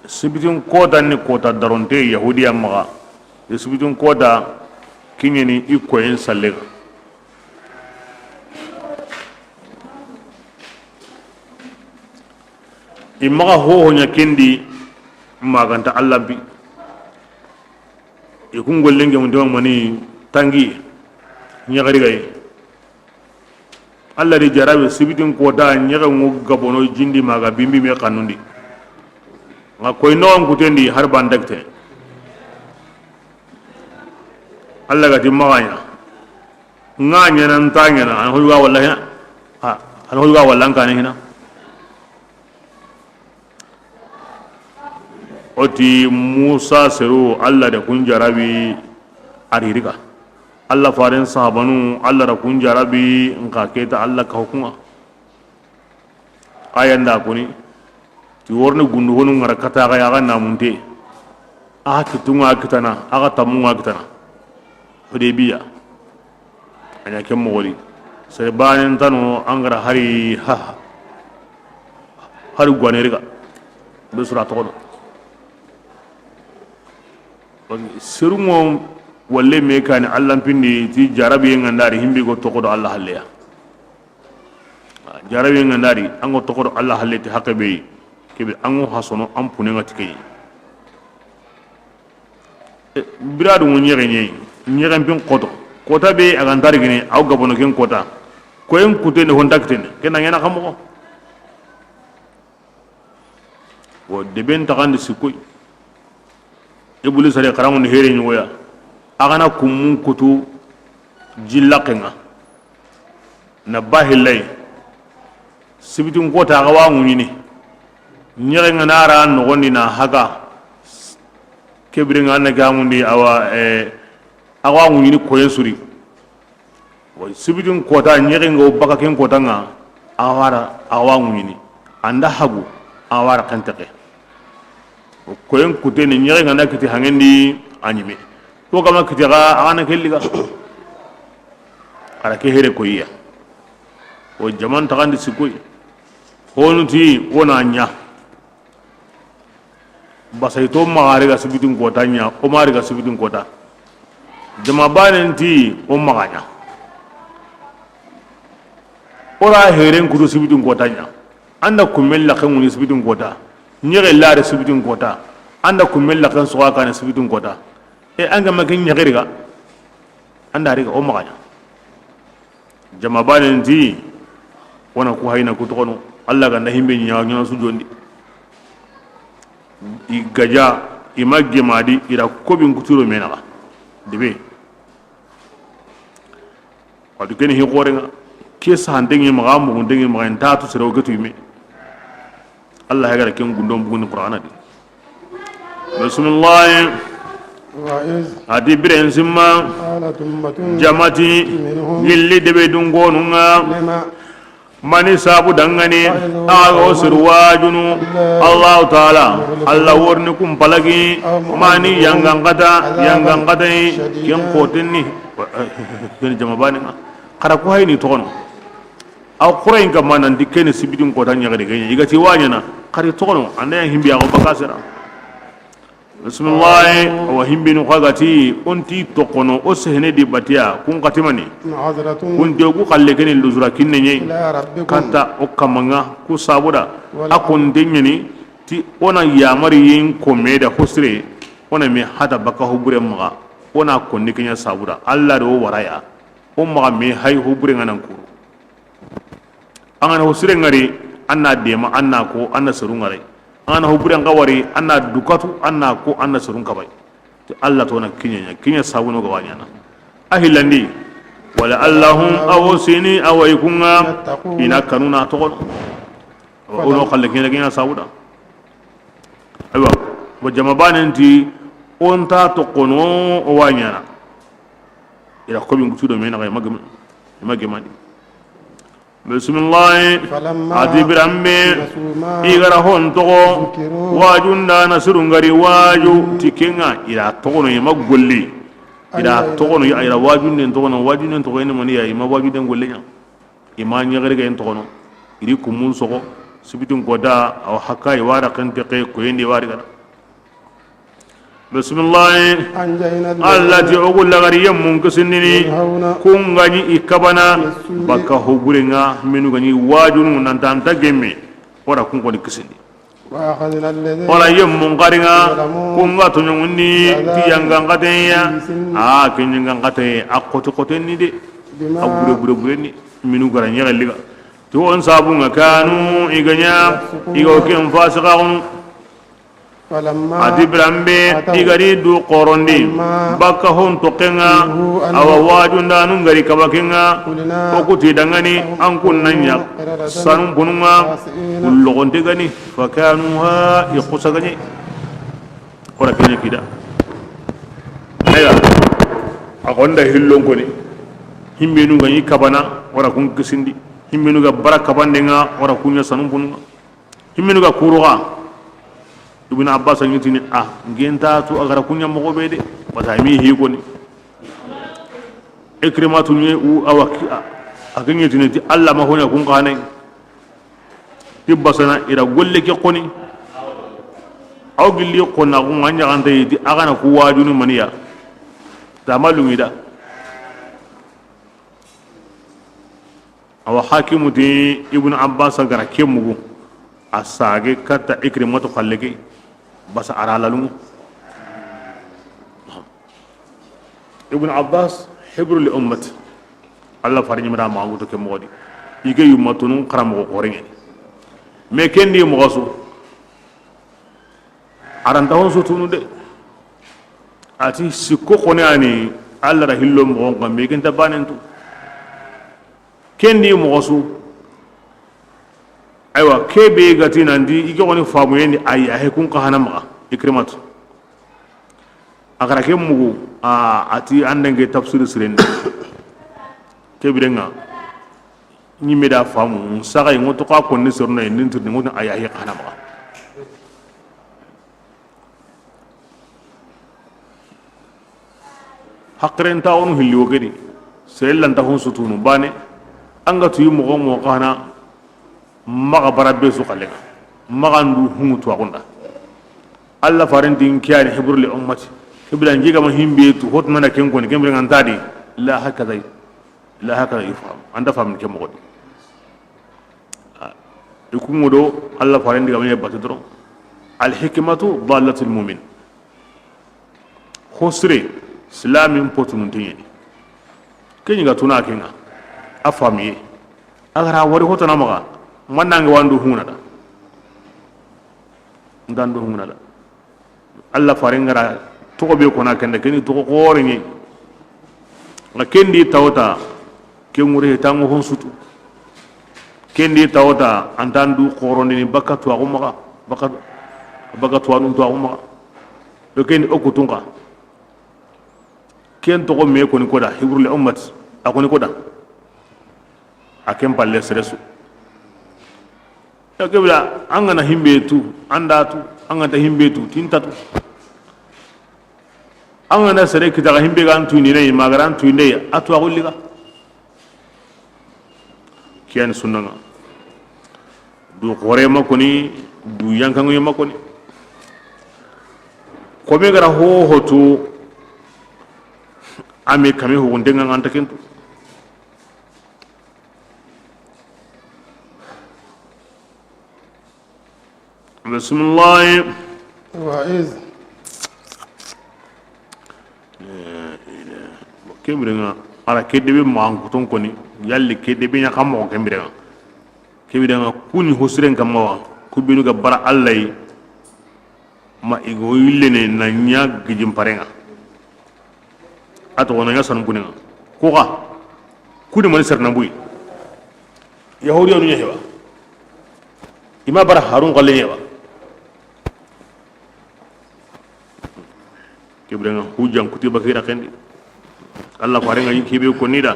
Sibitin kota ni kota daronte yahudiyan maxa. I sibitin kota kiɲeni i koyen sallega. I maxa hoho ɲa kendi, maganta Alla bi. I kun gollen ke mun mani tangi ɲaxarigaye. Alla di jarabe sibitin kota ɲexe ŋo gabono jindi maga bimbi me xanundi. Nga koy no an kutendi har bandakte. Alla gati maxa ɲa. Nga ɲana nta ɲana, an hoyuga walla hina. Ha, an hoyuga walla an kane hina. O ti Musa seru, Alla da kun jarabi a ri riga. Alla faren sahabanu, Alla da kun jarabi, nka keta Alla ka hukunga. Aya nda koni, ti worni gundu honu ngara kata ga ya ga namunte. A kitunga kitana, a ga tamunga kitana. Hudaybiya. A ɲa ken moxo di. Sere banen tano an gara hari, ha, hari gwaneri ga be sura toxono. Serungo walle me kani Alla pindi ti jarabiye ngandari himbi go toxo do Alla halleya. Jarabiye ngandari an go toxo do Alla halle ti haqqe be, kebe an go hasono an pune ngati keyi. E, biradu ŋo ɲexe ɲeyi, ɲexen pin xoto. Kota be a ga nta ri gine, aw gabono ken kota. Koyen kutene, hon dakitene, ken na ŋena xa moxo. Wo deben taxandi sikkoy. Ibulisa de xaraŋundi here ɲogoya. A ga na kummun kutu jillaxen ŋa. Na bahillay. Sibitin kota a ga wa ŋuɲini. Ɲexe ŋa na ra noxondi na haga. Kebiri ŋa na gamundi awa, eh, a ga wa ŋuɲini koyen suri. Wa sibitin kota ɲexe ŋa wo baka ken kota ŋa. A wara a ga wa ŋuɲini. Anda hagu a wara kenteke. Koyen kuteni ɲexe ŋa na kiti hangendi a ɲime. Ko kama kiti ga a ga na kelliga. Ara ke here koyiya. O jaman taxandi sikkoy. Honu ti wona ɲa. Basayto maxa ri ga sibitin kota ɲa, o ma ri ga sibitin kota. Jama banen ti o maxa ɲa. O ra heren kutu sibitin kota ɲa. Anda kumel laxe ŋuni sibitin kota. Ɲexe lare sibitin kota. Anda kumel laxen soxa kane sibitin kota. E an ga ma ken ɲexe ri ga. Anda ri ga o maxa ɲa. Jama banen ti, wona ku hayna ku toxono, Alla ga nda himbe ɲa ɲa su jondi. I gaja, i ma gemadi, i ra kobin kuturo menaxa. Debe. Wadu keni hi xorenga, ke sahantengi maxa, muguntengi maxa, nta tu sere o getu ime. Alla hagara ken gundon buguni Qur'ana di. Bismillah. وإذ A di biren simma, قالت أمة jamati, منهم gilli debe dungonunga, لم mani sabu dangani, تعظون a go قوما sir wajunu, الله Allahu Ta'ala, مهلكهم Alla worni kum palagi, أو mani معذبهم yangankata, عذابا yangankatai, شديدا. Ken kotenni, ken jama baninga. Xara ku hayni toxono. Aw xurayin kamma nanti keni sibitin kota ɲaxari keɲa, i ga ti wa ɲana, xari toxono, anda ya himbi yaxo baka sera. Bismillahi, awa himbinu xa ga ti, o nti toxono, o sehene di batiya, kun xatimani. معذرة Kun te ku xalle keni luzura kinne ɲeyi. إلى ربكم Kata o kamanga, ku sabuda, ولعل a kun te ɲeni, ti o na yamari yin ko me da hosire, o na me hata baka hubure maxa, o na konni keɲa sabuda, Alla do waraya, o maxa me hay hubure ŋa nan kuru. An ga na ho sire ŋari, an na dema, an na ko, an na seru ŋari. An ga na ho bure ŋa wari, an na dukatu, an na ko, an na seru kabay. Ti Alla to na kiɲe ɲa, kiɲe sabuno ga wa ɲana. A hillandi, ولعلهم a wo sini, a wa i kunga, يتقون i na kanuna toxono. O no xalle kiɲe, kiɲe sabuda. Aywa, wa jama banen ti, o nta toxono, o wa ɲana. I ra kobin kutu do me naxa, i ma gem-, i ma gemandi. Bismillahi. فلما A di biranbe, نسوا ما i ga ra hon toxo, ذكروا wajunda na sirungari waju, به ti kenga, i ra toxono, i ma golli. I ra أنجينا toxono, i ra wajunden toxono, wajunden toxo, i ni mani ya, i ma wajunden golli ɲa. I ma ɲaxari ga en toxono, i ri kumun soxo, sibitin kota, aw haka, i wara kente ke, koyendi wari gana. Bisimilahi. أنجينا الذين Alla ti o ku lagari yemmun kisindini, ينهون kun ga ni i kabana, في السوء bakka hoburenga, minu ga ni wajunu nan ta anta gemme, o ra kun koni kisindi. وأخذنا الذين O ra yemmun xaringa, ظلموا kun ga toɲongundi, بعذاب ti yangan xateya, بئيس a ke yangan xate, a xoti xotenni de, بما a bure bure burenni, minu ga ra ɲexelliga. Ti on sabunga kanu, i ga ɲa, i ga o ken fasikaxunu. فلما A ti biranbe, أتوا i ga ri du xorondi, عما bakka hon toxenga, نهوا عنه awa wajundanu ga ri kabakenga, قلنا o ku ti dangani, an kun na ɲa, كونوا قردة sanun pununga, خاسئين. Kullogonte gani, فكانوها i xusagani. O ra ke ɲa kida. Aya, a gonda hillon koni, himbenu ga ni kabana, o ra kun kisindi, himbenu ga bara kabandenga, o ra kun ɲa sanun pununga. Himmenu ga kuruxa. Ibn Abbas a ɲi tini a ngenta tu a ga ra kun ɲa moxo be de. Wata mi hi koni. Ikrimatu ɲi u awa ki a. A ke ɲi tini ti Alla ma hoɲa kun xane. Ti basana i ra golle ke koni. Aw gilli xonna kun ŋa ɲaxante yi ti a ga na ku wajunu maniya. Tama lungida. Awa Hakimu ti Ibn Abbas ga ra ke mugu, a sage katta Ikrimatu xalle ke, basa a ra lalungu. Ibn Abbas, hibru li ummati. Alla fari ɲimira ma ngutu ke moxo di. I ke yummatunun xaramoxo xoreŋe. Mais ken di moxo su. A ra nta hon sutunu de. A ti sikko xone ani Alla ra hillo moxon kan, mais i ke nta banen tu. Ken di moxo su. Aywa, ke be ga ti nanti i ke xoni famuyendi, ayi, a he kun xa hana maxa, Ikrimatu. A ga ra ke mugu, a, a ti an dange tafsir sirendi. Ke birenga. Ɲimme da famu, saxay ŋo to xa konni seruna yi, nin tirni ŋo to, ayi, ayi, xa hana maxa. Haqiren ta wonu hilli wo kedi. Sere lanta hon sutunu bane. An ga tuyi moxo moxo xa hana maxa bara be su xalle ŋa. Maxa ndu hungu tuwaxunda. Alla faren ti n kiyani hibru li ummati. Kibila n jiga ma himbe tu hotna na ken koni, ken birenga nta di. La hakada. La hakada yufham. Anta fam ke moxo di. I kunŋo do Alla faren diga me batu doron. Al hikmatu dallatul mu'min. Hosire, silamin potunun teɲeni. Keɲi ga tuna kenga. A famiye. A ga ra wari hotana maxa. Mannange wandu hunana da. Ndandu hunana da. Alla faren ga ra toxo be kona kenda, keni toxo xoreɲe. Nga kendi tawta, ke ŋure tango hon sutu. Kendi tawta, antan du xorondini bakka tuwaxu maxa, bakka, bakka tuwanun tuwaxu maxa. Do kendi o kutunka. Ken toxo me koni koda, hibrul ummat, a koni koda. A ken palle sere su. Ya kebira, an ga na himbe tu, an da tu, an ga nta himbe tu, tinta tu. An ga na sere kita ga himbe ga an tu ni ne, ma ga ra an tu ne, a tu a gulli ga. Kiyan sunna nga. Du xore ma koni, du yankangu ma koni. Kome ga ra ho ho tu, ame kame ho gunde nga anta kentu. Bisimilahi. وإذ. Ke birenga, a ra ke debe maxan kuton koni, yalli ke debe ɲa xa moxo ke birenga. Ke birenga, kuni hosiren kamma wa, ku benu ga bara Alla yi, ma i go yillene na ɲa gijin parenga. A toxo na ɲa sanu kuninga. Ko xa, kuni mani serna buyi. Yahudiyanu ɲa hewa. I ma bara Harun xalle ɲa hewa. Ke birenga hujjan kuti bakira kendi. Alla farenga yi kebe koni da.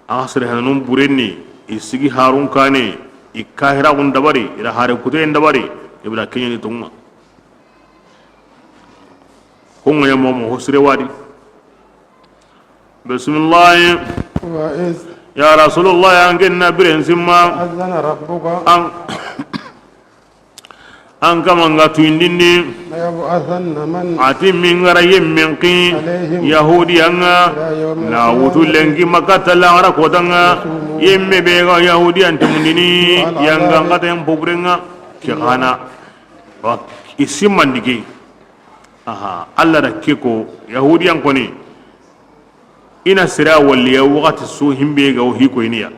A sere hananun burenni, i sigi Harun kane, i kahiraxun dabari, i ra hare kuteyen dabari, i bira keɲeni tonga. Honga ya momo ho sire wadi. Bisimilahi. وإذ. Ya Rasulullah, an genna biren simma. تأذن ربك. An An kaman ga tuyindindi. ليبعثن من A ti min ga ra yemmen xi عليهم Yahudiyan ŋa, إلى يوم na wutu القيامة lenki ma katta laxara kotan ŋa. يسومون Yemme be ga Yahudiyan temundini, يسوء العذاب yangan xaten poburen ŋa. Ke xana, wa, i simmandi ke. Aha, Allah da ke ko, Yahudiyan koni, i na sira walliya waxati su himbe ga wo hi koyiniya.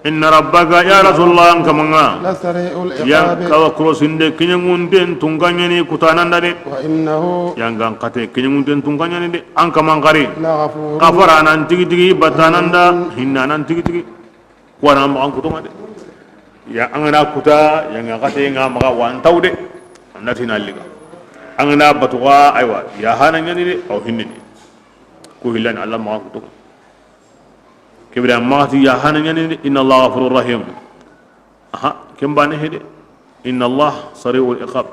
إن ربك, ya Rasulullah, an kaman ŋa. لسريع Yan العقاب kawa korosinde kiɲangunten tunkaɲani kutananda de. وإنه Yangan xate kiɲangunten tunkaɲani de. An kaman xari. لغفور Xafaranan tigi tigi batananda, hinnanan tigi tigi. Kuwana maxan kutonga de. Ya an ga na kuta, yangan xate nga maxa wantaw de. An da ti na liga. An ga na batuxa, aywa, ya hana ɲani de, aw hinnini. Ku hillani Allah maxan kutonga. Kebira maxati ya hana ɲani de, إن الله غفور رحيم. Aha, ken bane hede. إن الله سريع العقاب.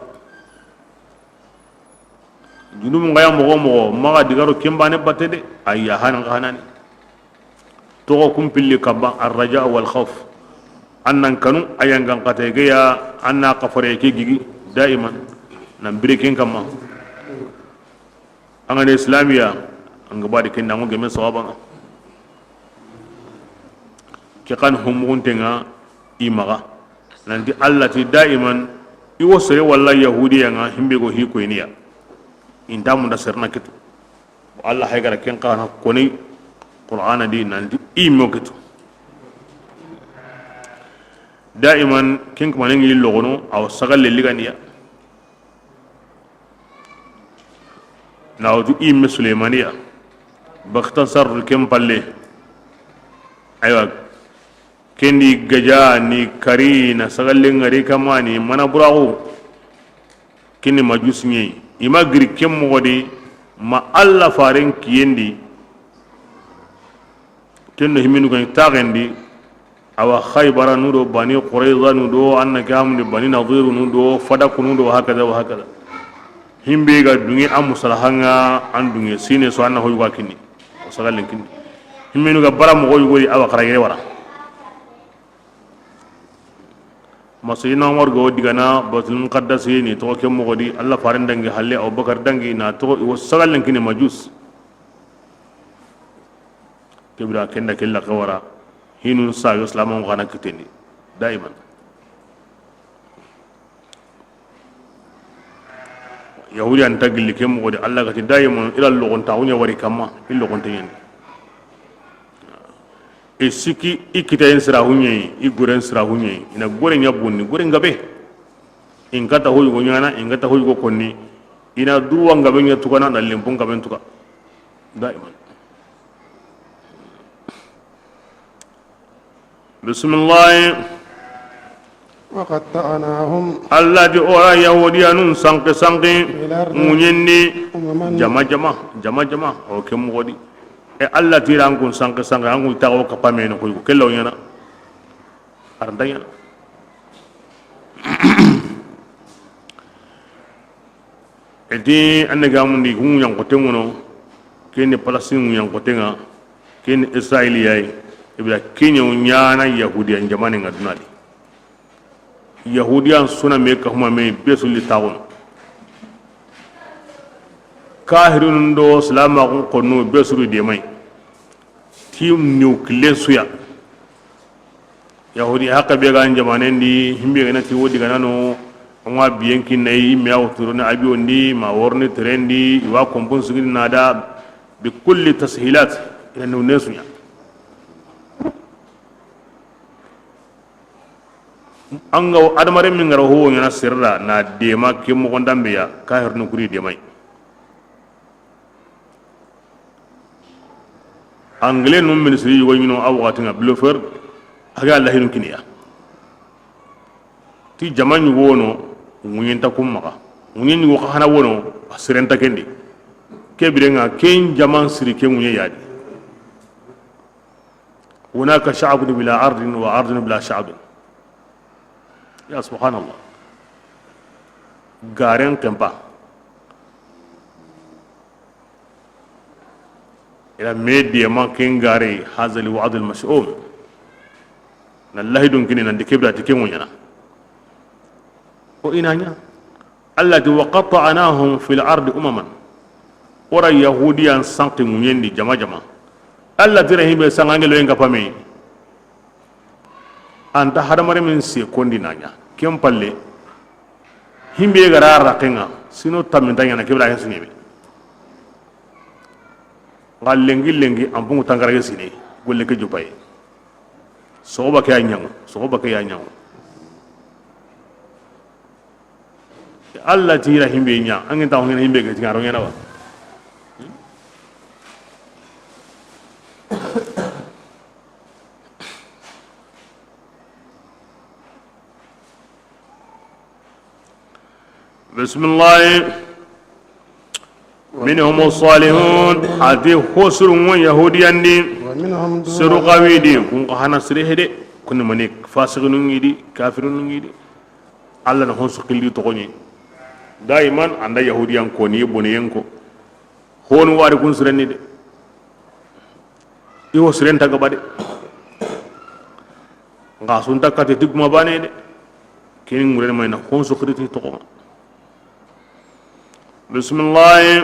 Junubu nga ya moxo moxo, maxa digaro ken bane batte de, a ya hana nga hanani. Toxo kun pilli kaba, الرجاء والخوف. An nan kanu, a yangan xate ge ya, an na xafare ke gigi, daiman, nan bire ken kamma. An ga ne Islamiya, an ga badi ken da ŋo geme sawaba ŋa. Ke xan humuxunten ŋa i maxa. Nanti Allah ti daiman, i wo sere walla Yahudiya ŋa, himbe go hi koyiniya. Inta munda serna kitu. Allah hay gara ken xana koni Qur'ana di nanti i mo kitu. Daiman ken kamane ngi logono, aw sagalle liganiya. Na wutu i me Suleymaniya. Baxtasar ken palle. Aywa. Kendi gaja ni kari na sagalle ngari kamani mana buraxu. Kini majusi ɲi. I ma giri ken moxo di ma Allah faren kiyendi. Ken do himinu gani taxendi. Awa Xaybaranu do Bani Qurayzanu do, an na ke hamundi Bani Nadirunu do, Fadakunu do, wa hakada, wa hakada. Himbe ga dungi a musalaha ŋa, an dungi sine so, an na hoyuga kini. O sagallen kini. Himenu ga bara moxo yugori, awa xara yere wara. Ma Sayyidina Umar go digana Baitul Muqaddas ni toxo ke moxo di, Allah faren dangi halle, Abubakar dangi na toxo, i wo sagallen kini majus. Kebira kenda kella kawara. Hinun saga silaman xana kitendi daiman. Yahudiyan ta gilli ke moxo di, Allah ga ti daiman i ra logontaxu ɲa wari kamma, i logonte ɲani. I sikki i kitayen siraxu ɲeyi, i goren siraxu ɲeyi, i na gore ɲa bonni, gore ngabe. In kata hoyugo ɲana, in kata hoyugo konni. I na duwa ngabe ɲa tugana, na lempun ngaben tuga. Daiman. Bisimilahi. وقطعناهم Allah di ora Yahudiyanun sanki sanki في الأرض ŋuɲendi أمما jama jama, jama jama, o ke moxo di. E Allah ti ra an kun sanki sanki, an kun taxo kapamene koy ko kellaw ɲana. Aranta ɲana. Eti an ne gamundi ku ŋuɲankote ŋono, keni Palestine ŋuɲankote ŋa, keni Israyil yayi, i bira keɲew ɲana Yahudiyan jamaane ŋa duna di. Yahudiyan suna me kahuma me be sulli taxunu. Kahirunun do silamaxun konnu be suru demai. Ti niw killen suya. Yahudi haqe be ga an jamanen di, himbe ga na ti wodi ga nano, o ŋa biyen kinna i me aw turuni abiyon di, ma worni teren di, i wa kompon sigini na da, bi kulli tashilat, ina niw ne suya. An ga adamaren min ga ra ho ɲana sirra na dema ke moxon dambe ya, kahirunu kuri demai. Anglais nun ministre yugo ɲino a waxati ŋa, Bluford, a ga lahinu kiniya. Ti jama ɲugo wono, ŋuɲenta kun maxa. Ŋuɲe ɲugo xa hana wono, a sirenta kendi. Ke biren ŋa, ken jaman siri ke ŋuɲe yadi. هناك شعب بلا أرض وأرض بلا شعب. Ya subhanallah. Garen kempa. Ila me dema ken gare, هذا الوعد المشؤوم. Na lahidun kini nan di kebra ti ken ŋuɲana. Ko i na ɲa. Allah ti, "Wa qatta'nahum fil ardi umaman." O ra Yahudiyan sanki ŋuɲen di jama jama. Allah ti ra himbe sanga ngelo en ga pame. Anta hadamare min se kondi na ɲa. Ken palle. Himbe ga ra raqe ŋa, sino tamminta ɲana kibra hen sinebe. Nga lenki lenki an pungu tankarage sine, golle ke jupaye. Soxoba ke ya ɲaŋo, soxoba ke ya ɲaŋo. Allah ti ra himbe ɲa, an gin ta hongena himbe ke ti ŋaro ɲana wa. Bisimilahi. Minhum salihun, ati hosuru ŋo Yahudiyan di. Wa minhum duna. Seru xawi di, kun xa hana sire hede. Kun mani fasikinu ŋi di, kafirinu ŋi di. Allah na hosu xilli toxoɲe. Daiman anda Yahudiyan ko ni boneyen ko. Honu wari kun sirenni de. I wo siren ta gaba de. Nga sun ta kate ti guma bane de. Kini ŋure ma i na honso xiriti toxo. Bisimilahi.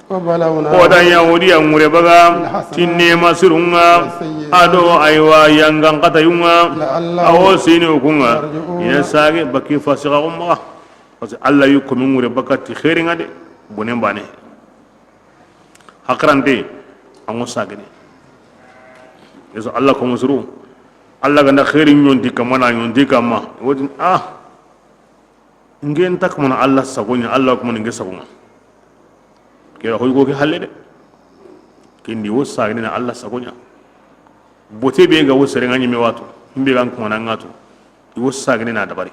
Wa balawna. O da Yahudiya ŋure baga. Bil hasanati. Ti nema sirunga. Was sayyiati. Ado aywa yangan kata yunga. La'allahum. Awo sini ukunga. Yarji'una. Ina sage baki fasiqa umma. Parce que Allah yu komi ŋure baga ti xeringa de. Bonen bane. Hakarante, an ŋo sagene. Yeso Allah ko musuru. Allah ganda xeeri ɲonti kamana, ɲonti kama. Wodin, ah. Ngen tak mana Allah sagonya, Allah ko man nge sagonga. Kera hoy go ke halle de. Kendi wo sagene na Allah sagonya. Bote be ga wo serenga ɲime watu. Mbe gan kuma na ngatu. I wo sagene na dabari.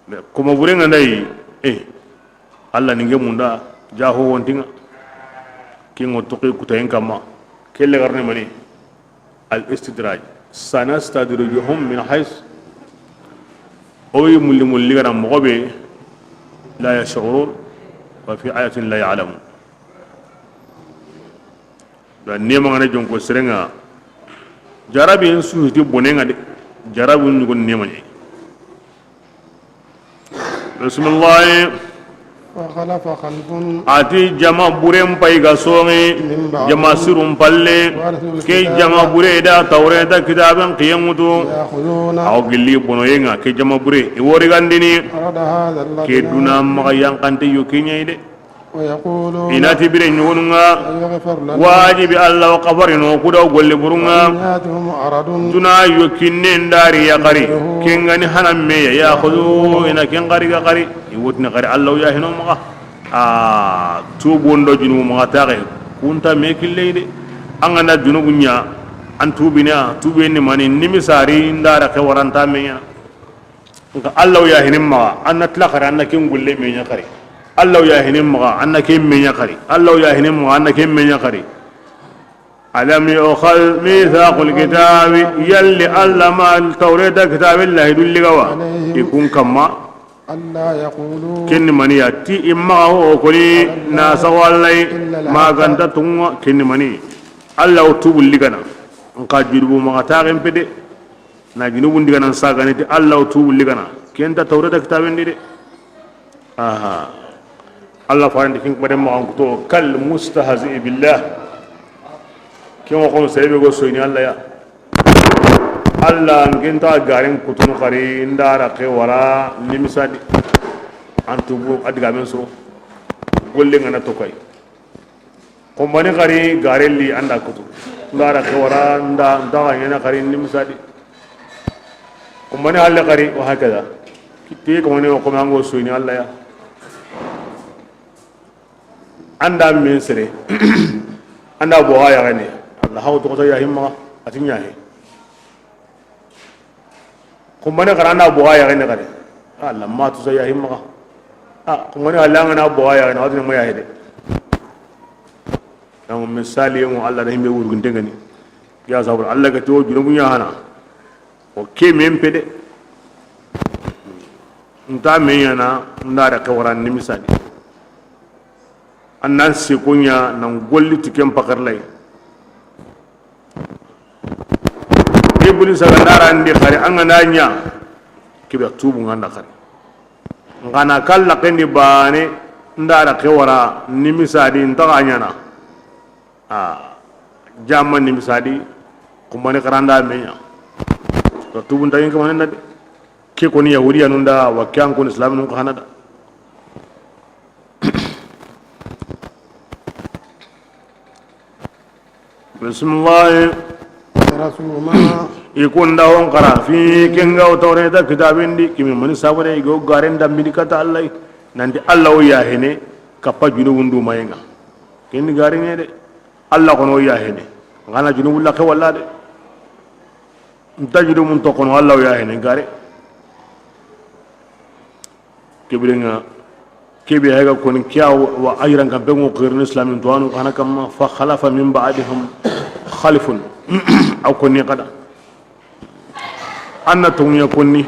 Mais koma burenga ndayi, eh, Allah ni nge munda, ja ho wontinga. Kingo toki kutayen kamma. Kelle garne mani. Al istidraj. Sanastadrijuhum min haythu. O yi mulli mulli gana moxo be, la yash'urun, wa fi ayatin la ya'lamun. Da nema ngana jonko serenga. Jarabi en su hiti bonenga de. Jarabi en ɲugo nema ɲe. Bisimilahi. Wa khalafa khalfun. Ati jama buren pay ga songi. Min ba'dihim. Jama sirun palle. Warithu. Ke al-kitaba. Jama bure da Tawreta kitaben kiyen ŋutu. Ya'khudhuna. Aw gilli bonoyenga ke jama bure. I wori gandini. Arada hadha al-adna. Ke duna maga yankante yo kenyai de. ويقولون. I na ti bire ɲugununga. سيغفر لنا. Wajibi Allah wa kafarino kuda golle burunga. وإن يأتهم عرض. Duna yo kinnen dari ya kari. مثله. Kengani hana meya ya khudu ina ken kari ga kari. I wotini kari Allah ya hino maga. A tubu ndo junubu maga taxe. Kunta me killeyde. An gana junubu ɲa. An tubina tubeni mani nimisari ndara ke waranta meya. Nka Allah ya hinin maga, an na tila kari, an na ken gulle me ɲa kari. Allah ya hinin maga, an na ken me ɲa kari. Allah ya hinin maga, an na ken me ɲa kari. Alam yu'khadh mithaqul kitabi, yalli Allah ma Tawreta kitabe lahidu ligawa. I kun kamma. ألا يقولوا. Kenni mani ya ti i maga ho koni na sawallai. إلا الحق. Maganta tunga kenni mani. Allah o tubu ligana. Nka jurubu maga taxen pede. Na junubun diga nan sagane ti Allah o tubu ligana. Kenta Tawreta kitaben di de. Aha. Allah farandi kin kibare ma an kuto kal mustahzi billah. Kin ko sebe go soyni Allah ya. Allah ngenta garen kutunu kari ndara ke wara nimisadi. An tubu adiga men so. Golle ngana to kay. Kumbani kari garelli anda kutu. Ndara ke wara nda ndaga ɲana kari nimisadi. Kumbani halle kari wa hakaza. Kitte ko mane ko mango soyni Allah ya. Anda men sere. Anda bo haya gane. Allah hawo to ko ya himma atinya he. Kumbane xara na boga yaxene xadi. A lamma tu sa yaxi maxa. A kumbane xalla nga na boga yaxene xadi ma yaxi de. Donc misali yemo Allah da himbe wurgunte ngani. Ya sabur Allah ga to junubu ɲaxana. O ke men pede. Nta me ɲana nda da ke wara ni misali. An nan siko ɲa nan golli ti ken pakar lay. Iblis ga ndarandi xari an ga na ɲa. Kebe tubu ŋa nda xari. N xa na kalla kendi bane, n da ra ke wara nimisadi, n taxa ɲana. A jama nimisadi, kumbane xaranda me ɲa. To tubu n taxin kamane na de. Ke koni yahudiyanun da, wa ke an koni islaminun xa na da. Bisimilahi. Rasulu ma. I kunda hon xara fi kenga o Tawreta kitabin di, kimi mani sabure i go garen da mini kata Allah. Nanti Allah o yahene kappa junubun du mayenga. Ken ni garen ne de. Allah kono o yahene. N xa na junubu la ke walla de. Nta junubun to kono Allah o yahene gare. Kebirenga, kebe hayga koni kiya wa ayran kan bengo qirni islamin to anu kana kamma, fa khalafa min ba'dihim khalfun. Aw koni kada. Anna tonguya koni,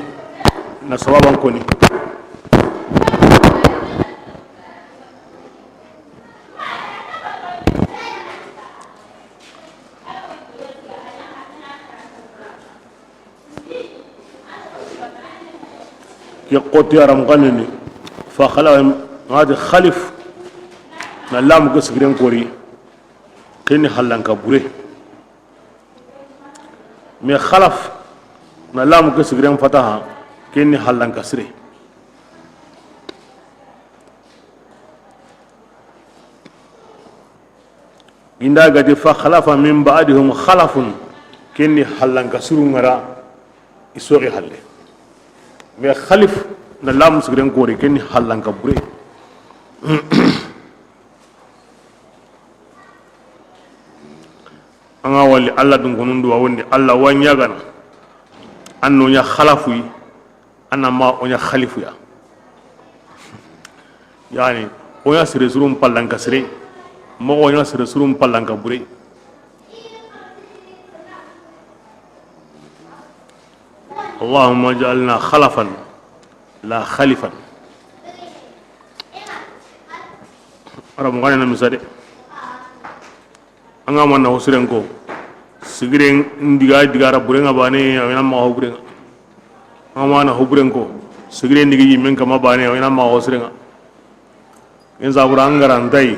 na sababan koni. Ke xoti aram xanini, fa xala ngati khalif, na lamu ke sigiren kori, keni hallanka bure. Mais khalaf, na lamu ke sigiren fataha, keni hallanka sire. Inda gati fa khalafa min ba'dihim khalafun, kenni hallanka suru ngara, i soxi halle. Mais khalif na lamu sigiren kori, kenni hallanka bure. An ga wali Allah dun konun duwa wondi, Allah wa ɲagana. An no ɲa khalafu yi. Anna ma o ɲa khalifu ya. Yani, o ɲa sere surun pallanka sere, moxo o ɲa sere surun pallanka bure. Allahumma ij'alna khalafan la khalifan. Arabu ngane na misade. An ga ma na hosiren ko, sigiren ndiga, digara burenga bane, a wena ma hoburenga. An ga ma na hoburen ko, sigiren ndigi yimen kama bane, a wena ma hosirenga. In sabura an garantai,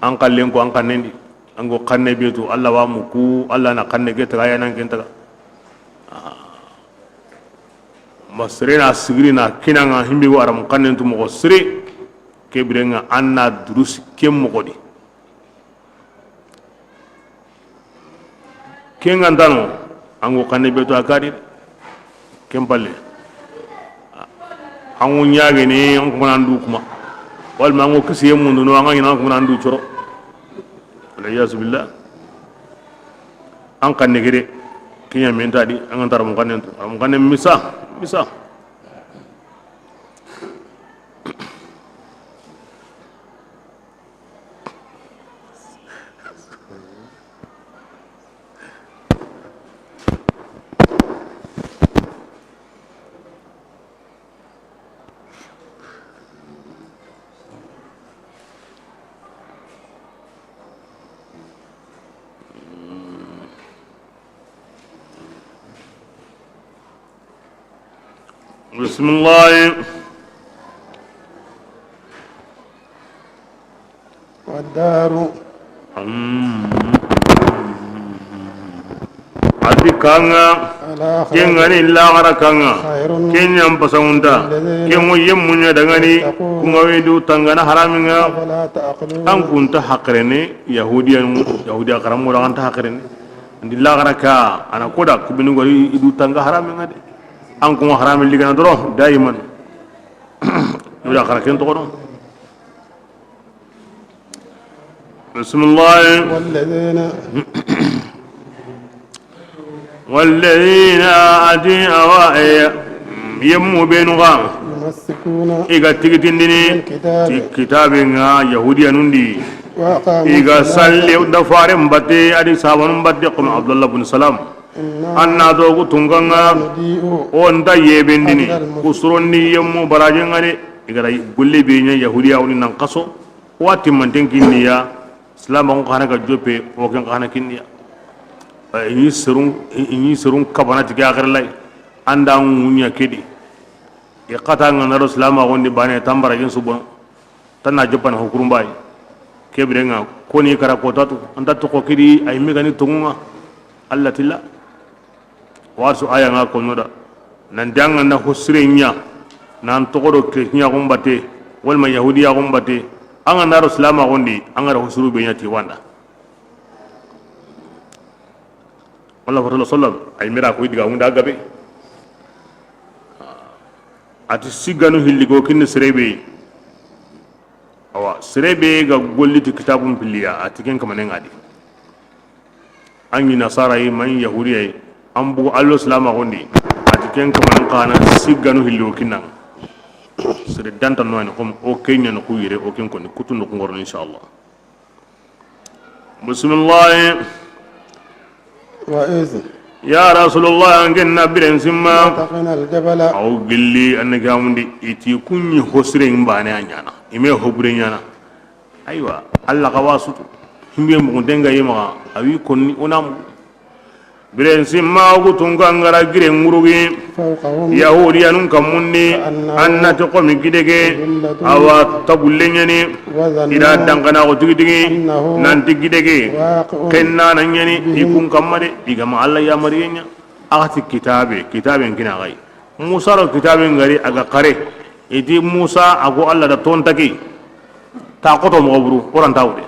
an kallen ko, an kannen di. An go kanne betu, Allah wa muku, Allah na kanne ke taga, ya nan ken taga. Ah. Ma sere na sigiri na kinanga himbe go aram kannen tu moxo sere, ke birenga an na durusi ke moxo di. Ken ga ntano, an go kanne betu a kadi, ken palle. An go ɲagene, an kuma nan du kuma. Walma an go kisiye mundu no, an ga ɲina an kuma nan du coro. Wal iyazu billah. An kanne gede, kiɲa men tadi, an ga ntara mun kannen tu. An kannen misa, misa. Bisimilahi. Wadaru. Ati kanga, kengani laxara kanga, kenyan pasangunta, kengo yemmunya dangani, kunga wedu tangana haraminga, an kunta hakrene, yahudiyan, yahudiya karamu da anta hakrene. Ndi laxara ka, ana koda, kubinu gori idu tanga harame ngade. An kuma harame ligana doro, daiman. Nula xara ken toxono. Bismillah. Walladina. Walladina ati awa, eh, yemmu benu ga. Yumassikuna. Iga tigitindini. Bil kitabi. Ti kitabe nga yahudiya nundi. Iga salli da faren batte, adi sabanun batte, kono Abdullah bin Salam. Anna dogu tunganga, o nta yebendini, kusuronni yemmu baraje ngane, igara gulle be nya yahudiya woni nan kaso, wati manten kinniya, silama ko kana ga jope, o ken kana kinniya. Ini serun, ini serun kabana tigi akhir lay, anda ngunya kedi. I xata ŋa na ro silamaxun di baane, tanbara jin su bono, tan na joppana ho kurumbayi. Ke biren ŋa, koni kara kotatu, an ta toxo kidi, ay migani tonŋun ŋa, Alla tilla. Warsu aya ŋa kono da, nanti an ga na ho sire ɲa, nan toxo do chrétien yaxun batte, walma yahudiya yaxun batte, an ga na ro silamaxun di, an ga ra ho suru be ɲa ti wanda. Alla fotolo sallam, ay mira koy diga munda gabe. A ti siganu hilli go kinni sere be. Awa, sere be ga golli ti kitabun pilliya, a ti ken kamanen ŋa di. An ɲi nasara yi, man yahudiya yi, an bugu allo silamaxun di, a ti ken kamanen xa na siganu hilli go kinnan. Sere danta no ani, comme o ke ɲa no ku yire, o ken koni kutu no ku ŋoro, inshallah. Bisimilahi. وإذ Ya Rasulullah, an ken na biren simma. نتقنا الجبل. Aw gilli an ga mundi, i ti kun ɲi ho siren baane a ɲaana, i me ho bure ɲaana. Aywa, Alla xa wa sutu. Himbe mugu denga yi maxa, a wi konni o na mugu. Biren simma, o gu tunka n ga ra gire ŋurugi. فوقهم Yahudiyanun kammun di, كأنه an na ti xomi gidege, ذلة awa tagulle ɲa ni, وظنوا i da dankana ko tigi tigi, أنه nanti gidege, واقع ken na na ɲa ni, i بهم kun kamma de, i ga ma Alla yamariye ɲa. A xa ti kitabe, kitabe n kina xa yi. Musa ro kitabe n ga ri a ga xare, i ti Musa a go Alla da tontaki, ta xoto moxo buru, o ra nta wude.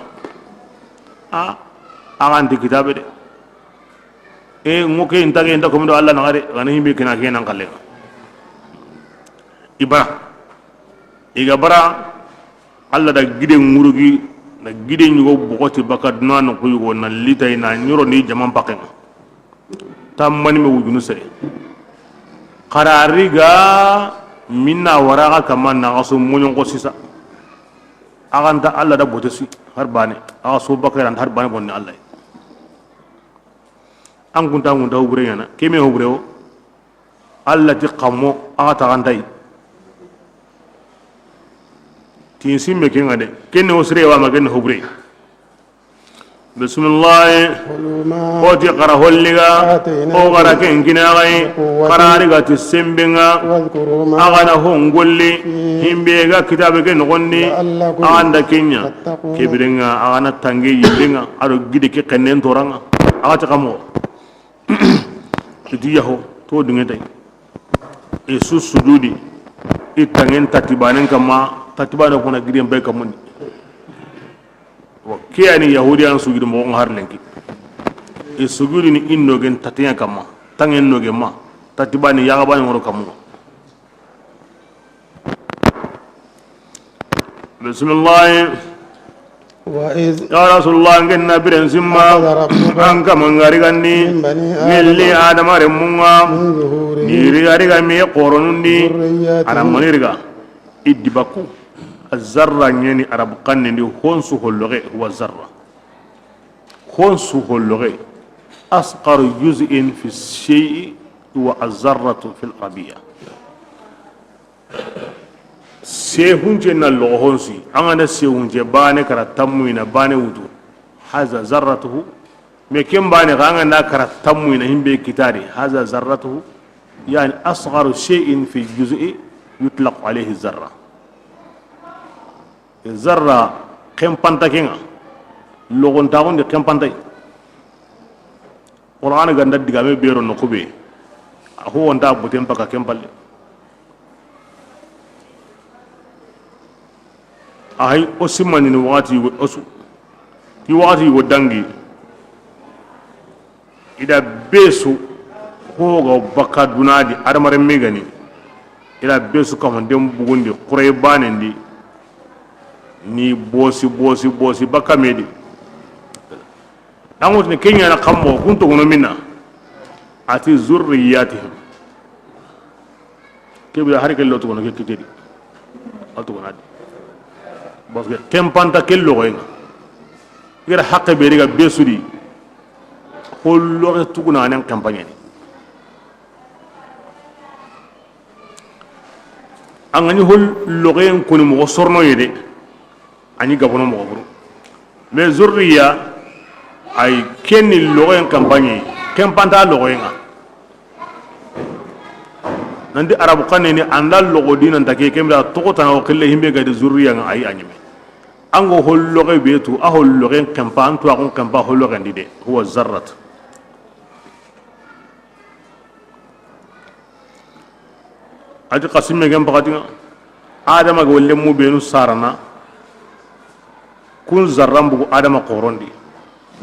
A, a xa nti kitabe de. E, ŋo ke inta ke inta komi do Alla na xare, gana himbe kina ke nan xalle. I bara. I ga bara, Alla da gide ŋurugi, na gide ɲugo bogoti baka duna no ku yugo na litay na ɲoro ni jaman pakenga. Tammani me wujunu sere. Xara ri ga minna waraga kama na xaso moɲon ko sisa. A xa nta Alla da bote si, har bane. A xaso bakay ran har bane bonni Alla. An kunta ŋunta hobure ɲana, ke me hobure o, Alla ti xamo, a xa taxantayi. Tin simme ke ŋa de, kenne o sire wa ma kenne hobure. Bisimilahi. كلوا ما O ti xara holliga, آتيناكم o xara ken kinaxayi, بقوة xara riga ti sembenga, واذكروا ما a xa na hongolli, فيه himbe ga kitabe ke noxondi, لعلكم a xa nda kenya, تتقون kebirenga, a xa na tange yimbenga, a do gide ke xennen toranga, a xa ti xamo. I ti yaho, to dinge tay. I su sujudi, i tangen tatibanen kama, tatibane kona gidiyen bay kamundi. Wa kiyani yahudiyan sujudi mo har lenki. I sujudi ni inno gen tatiya kama, tangen no gen ma, tatibani yaga bani ngoro kamu. Bisimilahi. وإذ Ya Rasulullah, n genna biren simma, أخذ ربك an kama ngari gandi, من بني آدم gelli Adama remmunga, من ظهورهم ni riga riga me qoronundi, ذريتهم ana mani riga, iddi bakku, azarra ɲeni Arab kannindi, honsu holloge, huwa zarra. Honsu holloge, asqaru juz'in fi shay'i wa azarratu fil arabiyya. Sehunce na loxo honsi, an ga na sehunce bane kara tammuyina bane wutu, haza zarratuhu. Mais ken bane xa an ga na kara tammuyina himbe kitari, haza zarratuhu. Yani asgharu shay'in fi juz'i yutlaqu alayhi zarra. Zarra kempanta kenga, loxontaxundi kempantay. Qur'ana ganda digame bero no kube, a ho wonta boten paka kempalle. Ahay, o simmanini waxati yugo, o su ti waxati yugo dangi. I da be su, hoga bakka dunadi, adamaren megani. I da be su kamanden bugundi, xurey banendi, ni bosi, bosi, bosi, bakka medi. An ŋutini ke ɲana xammo, kun togono minna, a ti zurriyatihim. Kebe hari ke lo togono ke kitedi. A togono di. Parce que kempanta ke loxoyenga. Yere haqqe be riga be sudi. Ko loxe tuguna anen campagne ni. An ga ni hol loxen koni moxo sorno yede. A ni gabono moxo buru. Mais zurriya, ay kenni loxoyen campagne, kempanta loxoyenga. Nanti Arabu xanne ni, an da loxo di nan ta ke, ken bire toxo tana o xille himbe ga di zurriya ŋa, ayi, a ɲeme. An ga holloxe be tu, a holloxen xenpa, an tuwaxun xenpa holloxen di de. Huwa zarrat. A ti xasimme ken paxati ŋa. Adama ga wo lenmu benu sarana, kun zarran bugu Adama xoron di.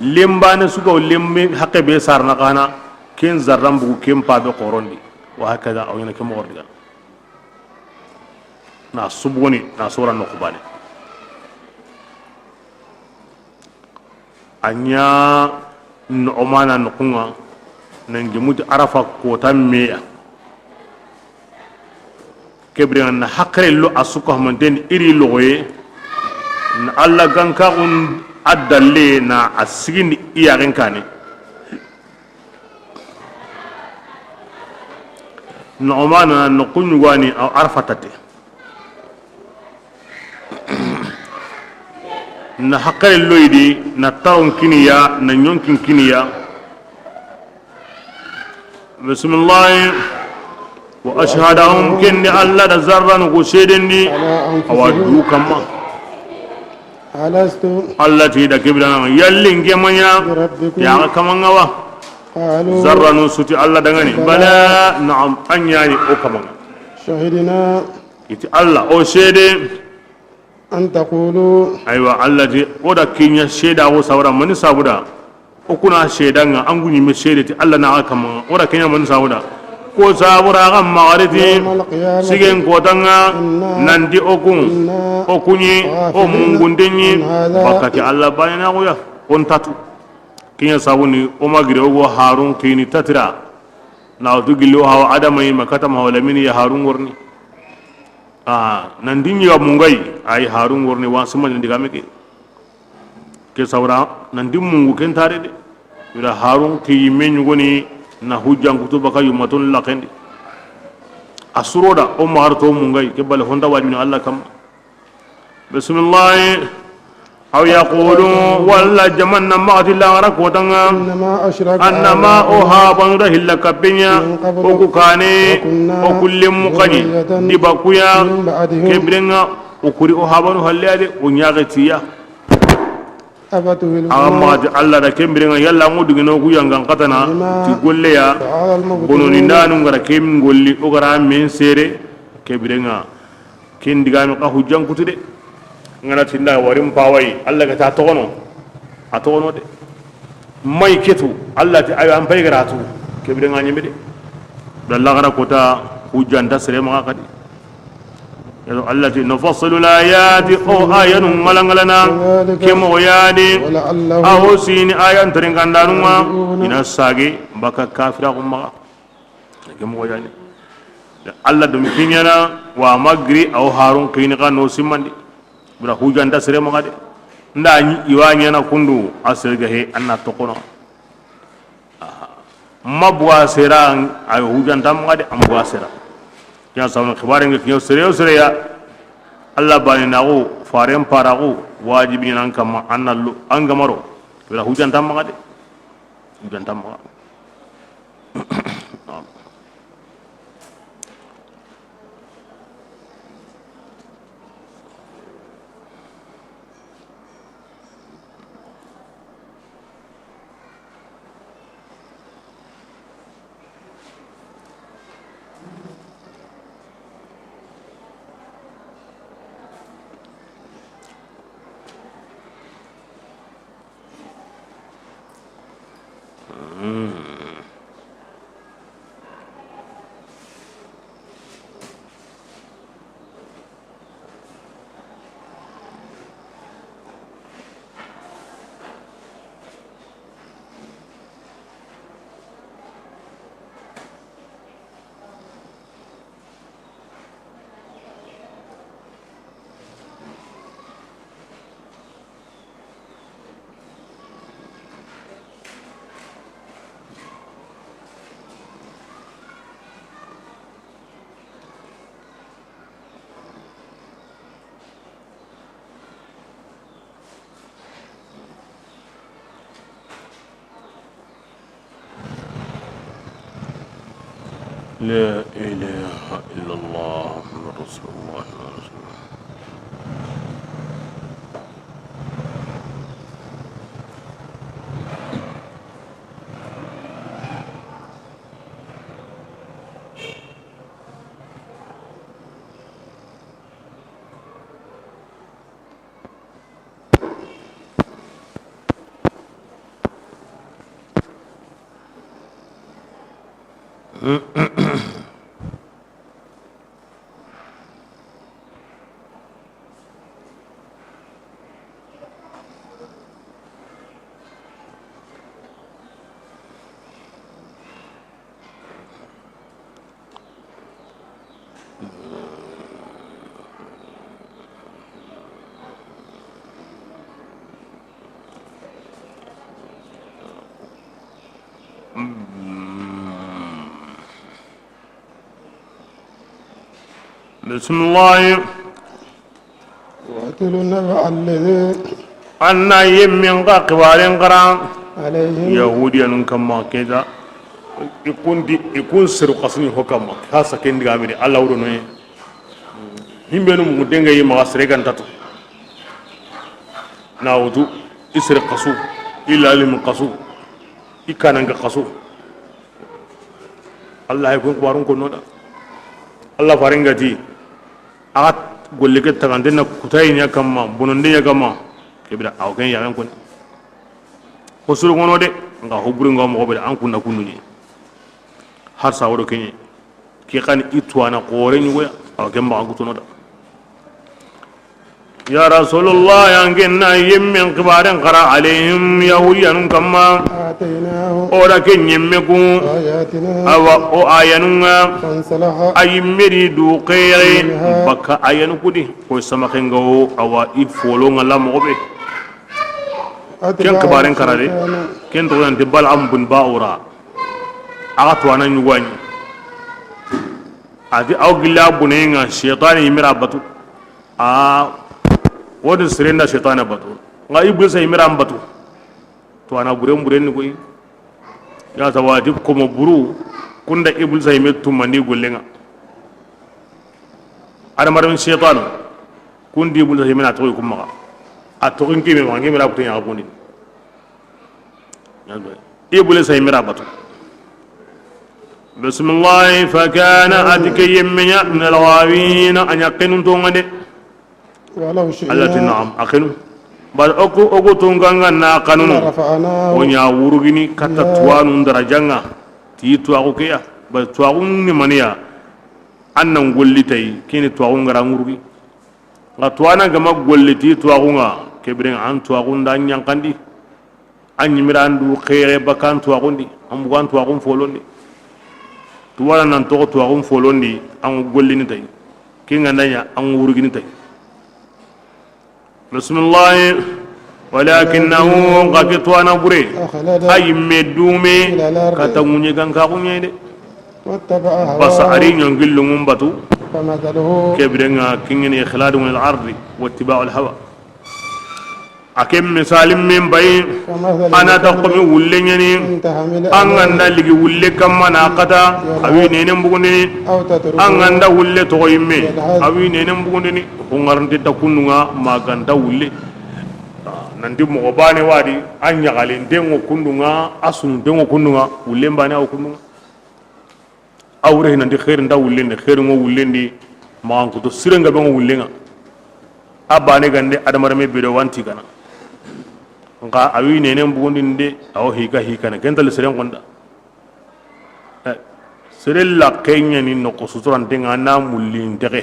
Lenbane su ga wo lenme haqqe be sarana xa na, ken zarran bugu ken pabe xoron di. Wa hakaza, a wa ɲaana ke moxo di ga na. Na subugoni, na sora noxu bane. A ɲa Noxomana noxun ŋa, nan gemuti Arafa kota me ya. Ke bire ŋa na haqqe lo a su ga hamanten i ri loxoye, na Alla gankaxun a dalle na a sigindi i yaxen kane. Noxomana noxu ɲugani a Arafa tate. Na haqqe lo i di, na taron kini ya, na ɲonkin kini ya. Bismillahi. Wa ashhadahum, ken di Alla da zarranu ku seedendi, a wa du kamma. Alastu. Alla ti da ke bire ŋa, yalli n ke ma ɲa, birabbikum, ya ga kaman ŋa wa? Qalu. Zarranu su ti Alla danŋa ni, bala, naam, an ɲa ni o kaman ŋa. Shahidna. I ti Alla, o seede. An taqulu. Aywa, Alla ti, o da ke ɲa seeda, o sawara mani sabu da. O kuna seedan ŋa, an ku ɲi me seede ti Alla na ga kaman ŋa. O da ke ɲa mani sabu da. Ko sabu ra ga maxa ri ti, yawmal qiyamati, sigen kota ŋa, inna, nanti o kun, kunna, o ku ɲi, o, ghafilina, mungunde ɲi, an hadha, bakati Alla baane na xuya. O n ta tu. Ke ɲa sabu ni, o ma giri o ga harun kini tatira. Na o tu gilli o hawa Adama yi ma kata ma wala mini ya harun ŋorni. A, nanti ɲi ga mungu yi, ayi, harun ŋorni wa sima ni digame ke. Ke sawara, nanti mungu ken tare de. Ira harun ke yi me ɲugoni na hujjan kutu baka yumatun laxen di. A suro da, o ma har to mungu yi, ke bale honda wajibini Alla kamma. Bismillahi. Aw yaqulu, walla jaman na maxa ti laxara kota ŋa, innama ashraka, annama, aba'una, o habanu da hilla kappe ɲa, min qablu, o ku kane, wa kunna, o ku lenmu xa ɲi, dhurriyatan, di bakuya, min ba'dihim, ke bire ŋa, o kuri o habanu halle ya de, o ɲaxe ti ya. Afatuhlikuna. Axa maxa ti Alla da ke bire ŋa, yalla ŋo dugino ku yangan katana, bima, ti golle ya, fa'ala al-mubtilun, bononi ndanu ŋa ra ke min golli, o ga ra men sere, ke bire ŋa. Ken digame xa hujjan kutu de. N ga na ti nda wari n pawa yi, Alla ga ta toxono. A toxono de. May ke tu, Alla ti, ayo, an pay ga ra tu. Ke bire ŋa ɲeme de. Da laxara kota hujjan ta sere maxa xadi. Yado Alla ti, nufassilu l-ayati, o ayanu ŋalanŋalana. Kadhalika. Ke moxo ya di. Wa la'allahum. A ho sini ayan terinkandanun ŋa. Yarji'una. I na sage baka kafira xumma. Ke moxo yani. Alla dum kiɲana wa magri aw harun kini xa no simandi. Bira hujanta sere maxa de. Nda i wa ɲana kundu a sere ga he anna toxono. Aha. Ma buwa sera ay hujanta maxa de, an buwa sera. Kiɲa sawna xibare nge kiɲa sere o sere ya. Alla bani naxu faren paraxu wajibi nan kamma anna lu an gamaro. Bira hujanta maxa de. Hujanta maxa. لا إله. إلا الله محمد رسول الله صلى الله عليه وسلم. بسم الله. واتل نبأ الذي An na yemmen xa xibaaren xara. عليه Yahudiyanun kanma, ke ta, i kun di, i kun seru xasuni ho kanma. Xa sa ken digaame de, Alla wuro noye. Himbenu mugu denga yi maxa sere ganta tu. Na wutu, i sere xasu, i lalimin xasu, i kananke xasu. Alla ya kun xibaarun konno da. Alla faaren ga ti, a ga golle ke tagante na kutaye ɲa kanma, bononde ɲa kanma, ke bire a wa ken yaxen koni. Ko suru ŋono de, nxa ho buri nga moxo be de, an kunna kundu ɲi. Har sa woro ke ɲi. Ke xa ni i tuwana xoore ɲugoya, a wa ken maxa an kutono da. Ya Rasulullah, an ken na yemmen xibaaren xara, عليهم, Yahudiyanun kanma. آتيناه O da ke ɲemme ku. آياتنا Awa, o ayanun ŋa. فانسلخ A yimme di du xeere. منها Baka ayanu ku di. Ko samaxen ga wo, awa, i folo nga la moxo be. أتبعه Ken xibaaren xara de. الشيطان. Ken toxo nanti Bal'am bun Ba'ura. A ga tuwana ɲugo ya ɲi. A ti a wa gilla boneyen ŋa, Seytaane yimme ra batu. A wo di seren da Seytaane batu. Nxa Ibliisa yimme ra batu. Tuwana buren buren ni koyi. Ya sa wati komo buru, kunda Ibliisa yimme tumandi gollen ŋa. Adamarenmen Seytaane, kundi Ibliisa yimme na toxo kun maxa. A toxo n kime maxa, n kime ra kutu ɲa kundi. Ibliisa yimme ra batu. Bismillah, فكان A ti ke yemme ɲa, من الغاوين, a ɲa xenun toŋa de. ولو شئنا Alla ti naam, a xenu. Bari o ku, o ku tunŋa nga na xanunu. لرفعناه O ɲa wurugini katta بها tuwanun darajan ŋa. Ti tuwaxu ke ya. Bari tuwaxun ni maniya. An nan golli tayi, kini tuwaxun ga ra wurugi. Nxa tuwana ga ma golli ti tuwaxun ŋa, ke biren an tuwaxun da ɲaxandi. An ɲimira an du xeere baka an tuwaxun di, an bugu an tuwaxun folon di. Tuwana nan toxo tuwaxun folon di, an gollini tayi. Ken ga nda ɲa, an wurugini tayi. Bismillah. ولكنه Nxa ke tuwana bure. أخلد A yimme dume. إلى الأرض Katta ŋuɲe ganka ŋuɲe de. واتبع هواه Basa a ri ɲongillungun batu. فمثله Ke biren ŋa kingini إخلاد إلى الأرض واتباع الهوى. A ke misalin men bayi, كمثل a na ta الكلب komi wulle ɲa ni, إن تحمل an ga nda عليه ligi wulle kanma na kata, يلهث a wi nenen bugundini, أو تتركه an ga nda wulle toxo yimme, يلهث a wi nenen bugundini, xungarante ta kundun ŋa, ma ganta wulle. Nanti moxo bane wa di, a ɲaxalinten ŋo kundun ŋa, a sununten ŋo kundun ŋa, wullen bane a wo kundun ŋa. A wure hinanti xeeri nta wullen di, xeeri ŋo wullen di, maxankuto siren gabe ŋo wullen ŋa. A bane gande adamareme be do wanti gana. Nxa a wi nenen bugundinde, a wo hika hikana, ken tali seren konda. Eh, sere laxe ɲa ni noxo suturanten ŋa, a na mullin texe.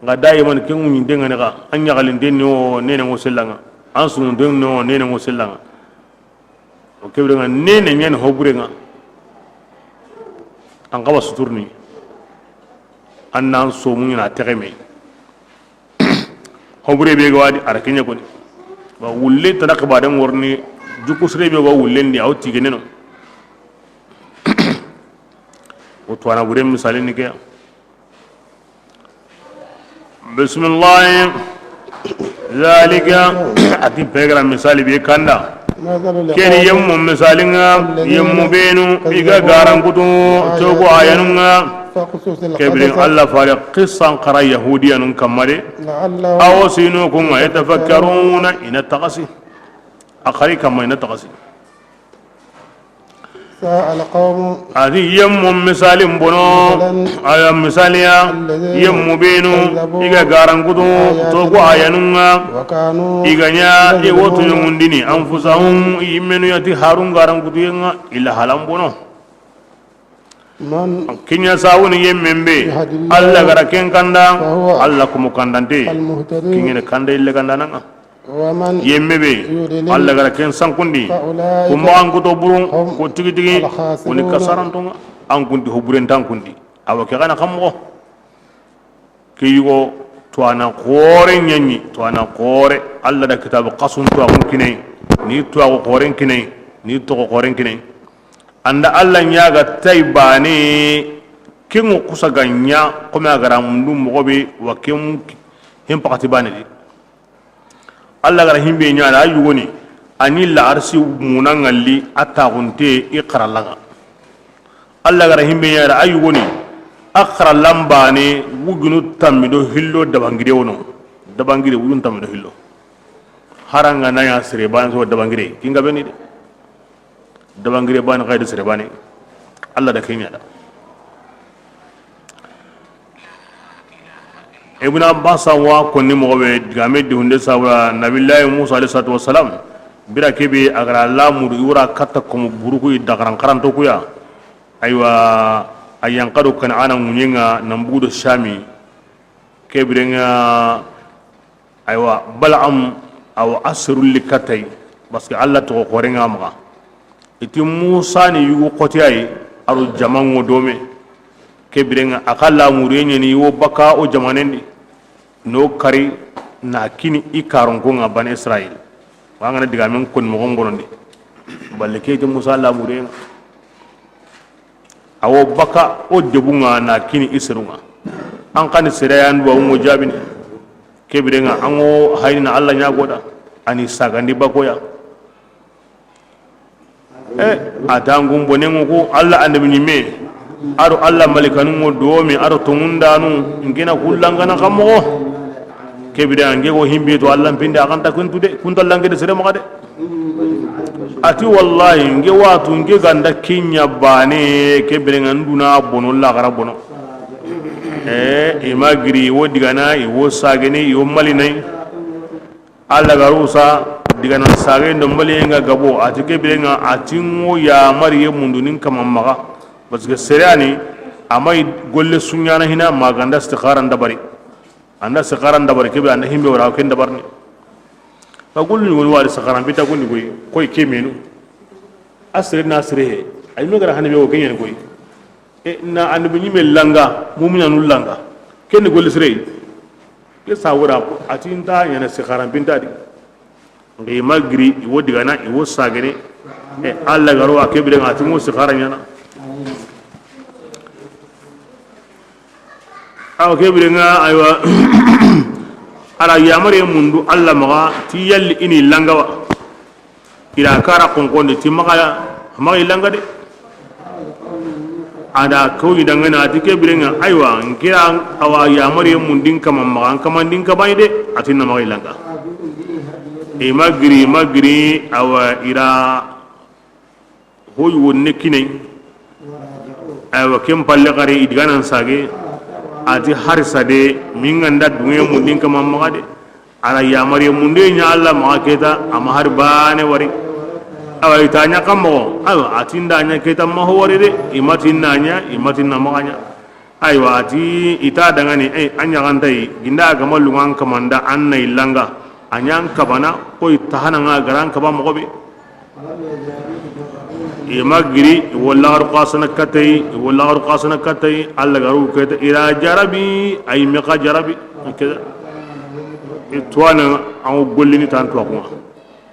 Nxa dayiman ken ŋuɲinten ŋa ni xa, a ɲaxalinten ni wo nenen ŋo sellan ŋa, an sununten ni wo nenen ŋo sellan ŋa. O ke biren ŋa nene ɲa ni ho buren ŋa. An xawa suturni. An nan somu ɲa na texe me. Ho bure be ga wa di a ra ke ɲa koni. Wa wulle ta na xibaren ŋorni. Juku sire be ga wullen di a wo tigene no. O tuwana buren misalin ni ke ya. Bismillah. Zalika, a ti pegara misali be kanda. مثل القوم Keni yemmu misalin ŋa, الذين yemmu benu, كذبوا i ga garankutu, بآياتنا cogo ayanun ŋa. فاقصص القصص. Ke biren Alla faare qissan xara Yahudiyanun kamma de. لعلهم. Awo sino kunŋa يتفكرون. Yatafakkaruna, i na taxasi. A xari kamma i na taxasi. ساء القوم. A di yemmu misalin bono. مثلا. A ya misaliya. الذين. Yemmu benu. كذبوا. I ga garankutu. بآياتنا. Toxo ayanun ŋa. وكانوا. I ga ɲa. يظلمون. I wo tuɲongundini. أنفسهم. I yimmenu ya ti harun garankutuyen ŋa. I la halan bono. من. Kiɲa sawuni yemmen be. يهد الله. Alla ga ra ken kanda. فهو. Alla kumu kandante. المهتدي. Kiɲene kanda ille kandanaŋa. ومن. Yemme be. يضلل. Alla ga ra ken sankundi. فأولئك. Kumba an kuto burun. هم. Ko tigi tigi. الخاسرون. Woni kasarantonŋa. An kundi ho burentan kundi. Awa ke gana kammo. Ke yugo tuwana xoore ɲaɲi, tuwana xoore. Alla da kitabu xasun tuwaxun kinai, ni tuwaxu xooren kinai, ni toxo xooren kinai. Anda Alla ɲaga tay bane, kenŋo kusa ga ɲa, kome a ga ra mundu moxo be, wa ken hin pakati bane di. Alla ga ra himbe ɲa da, a yugoni, a ni la arsi muna ŋalli, a taxunte i xaralanga. Alla ga ra himbe ɲa da, a yugoni, a xarallan bane, wujunu tammi do hillo dabangire wono. Dabangire, wujunu tammi do hillo. Haranga na ya sere bane so dabangire, kinga beni de. Dabangire bane xayde sere bane. Alla da ke ɲa da. Ibn Abbas wa konni moxo be digame di hunde sabura Nabillahi Musa alayhi salatu wassalam. Bira kebe a ga ra lamuru i wura katta komo buruku i dagaran karanto kuya. Aywa, a yanqado Kan'ana ŋuɲenŋa nan bugudo Shami. Ke birenŋa. Aywa, Balaam, awa a serulli kattay, parce que Alla toxo xoorenŋa maxa. I ti Musa ni yugu xotiyayi, a ro jamanŋo dome. Ke birenŋa, a xa lamuriye ɲeni i wo bakka o jamanen di. No kari na kini i karonkonŋa Bani Israil. Wa ŋana digamen koni moxon bonondi. Balle ke ti Musa lamuriyenŋa. Awo baka o debunŋa na kini i serunŋa. An xani sere yan duwa ŋo jabini. Ke birenŋa an ŋo hayni na Alla ɲagoda. Ani sagandi bakoya. E, a ta ŋun bonenŋo ko Alla annabi ɲimme. Aro Alla malikanunŋo domi aro tongundanu. Nkena kullangana xa moxo. Ke birenŋa nge go himbe to Alla mpinde a xanta kuntu de. Kunta langede sere maxa de. A ti, wallahi, nge watu, nge ganda kiɲa bane, ke birenŋa nduna bono, laxara bono. E, i ma giri, i wo digana, i wo sagene, i wo malinay. Alla ga rusa, digana sage ndo maliyenŋa gabo, a ti ke birenŋa, a ti ŋo yamariye mundu nin kama maxa. Parce que sere yani, a may golle suɲana hina, ma ganda istixaran dabari. Anda sixaran dabari kebe, anda himbe wara ken dabarni. Ka gollu ni woni wari sixaran bita gondi koy, koy ke menu. A sere na sere he. Ay me gara hanabe o kenyen koy. E na annabi ɲime langa, mu'minanu langa. Ken golli sere. Ke sawura ko atinta yana sixaran binta di. Ngi ma giri, i wo digana, i wo sagene. E, Alla ga ro a ke birenŋa, a ti ŋo sixara ɲana. Awa ke birenŋa, aywa, a ra yamare mundu Alla maxa, ti yalli i ni langawa. I ra kara konkonde, ti maxa, maxa i langa de. A da ko i dangana, a ti ke birenŋa, aywa, nkira awa yamare mundin kama maxa, an kama ndin kama de, a ti na maxa i langa. I ma giri, i ma giri, awa, i ra hoy wonne kinay. Aywa, ken palle xare i diganan sage, a ti harisa de, minganda dunge mundin kama maxa de. A na yamariye munde ɲa Alla maxa keta, a ma hari bane wari. Awa, i ta ɲa xa moxo, awa, a ti nda ɲa keta ma ho wari de, i ma ti na ɲa, i ma ti na maxa ɲa. Aywa, a ti i ta dangani, e, a ɲaxantayi, ginda a ga ma lungan kamanda, an na i langa, a ɲan kabana, koy tahananga garan kaba moxo be. I ma giri, i wo laxaru xasana katay, i wo laxaru xasana katay, Alla ga ru keta, i ra jarabi, ay me xa jarabi. Keda. I tuwana, an gollini tan tuwaxunŋa.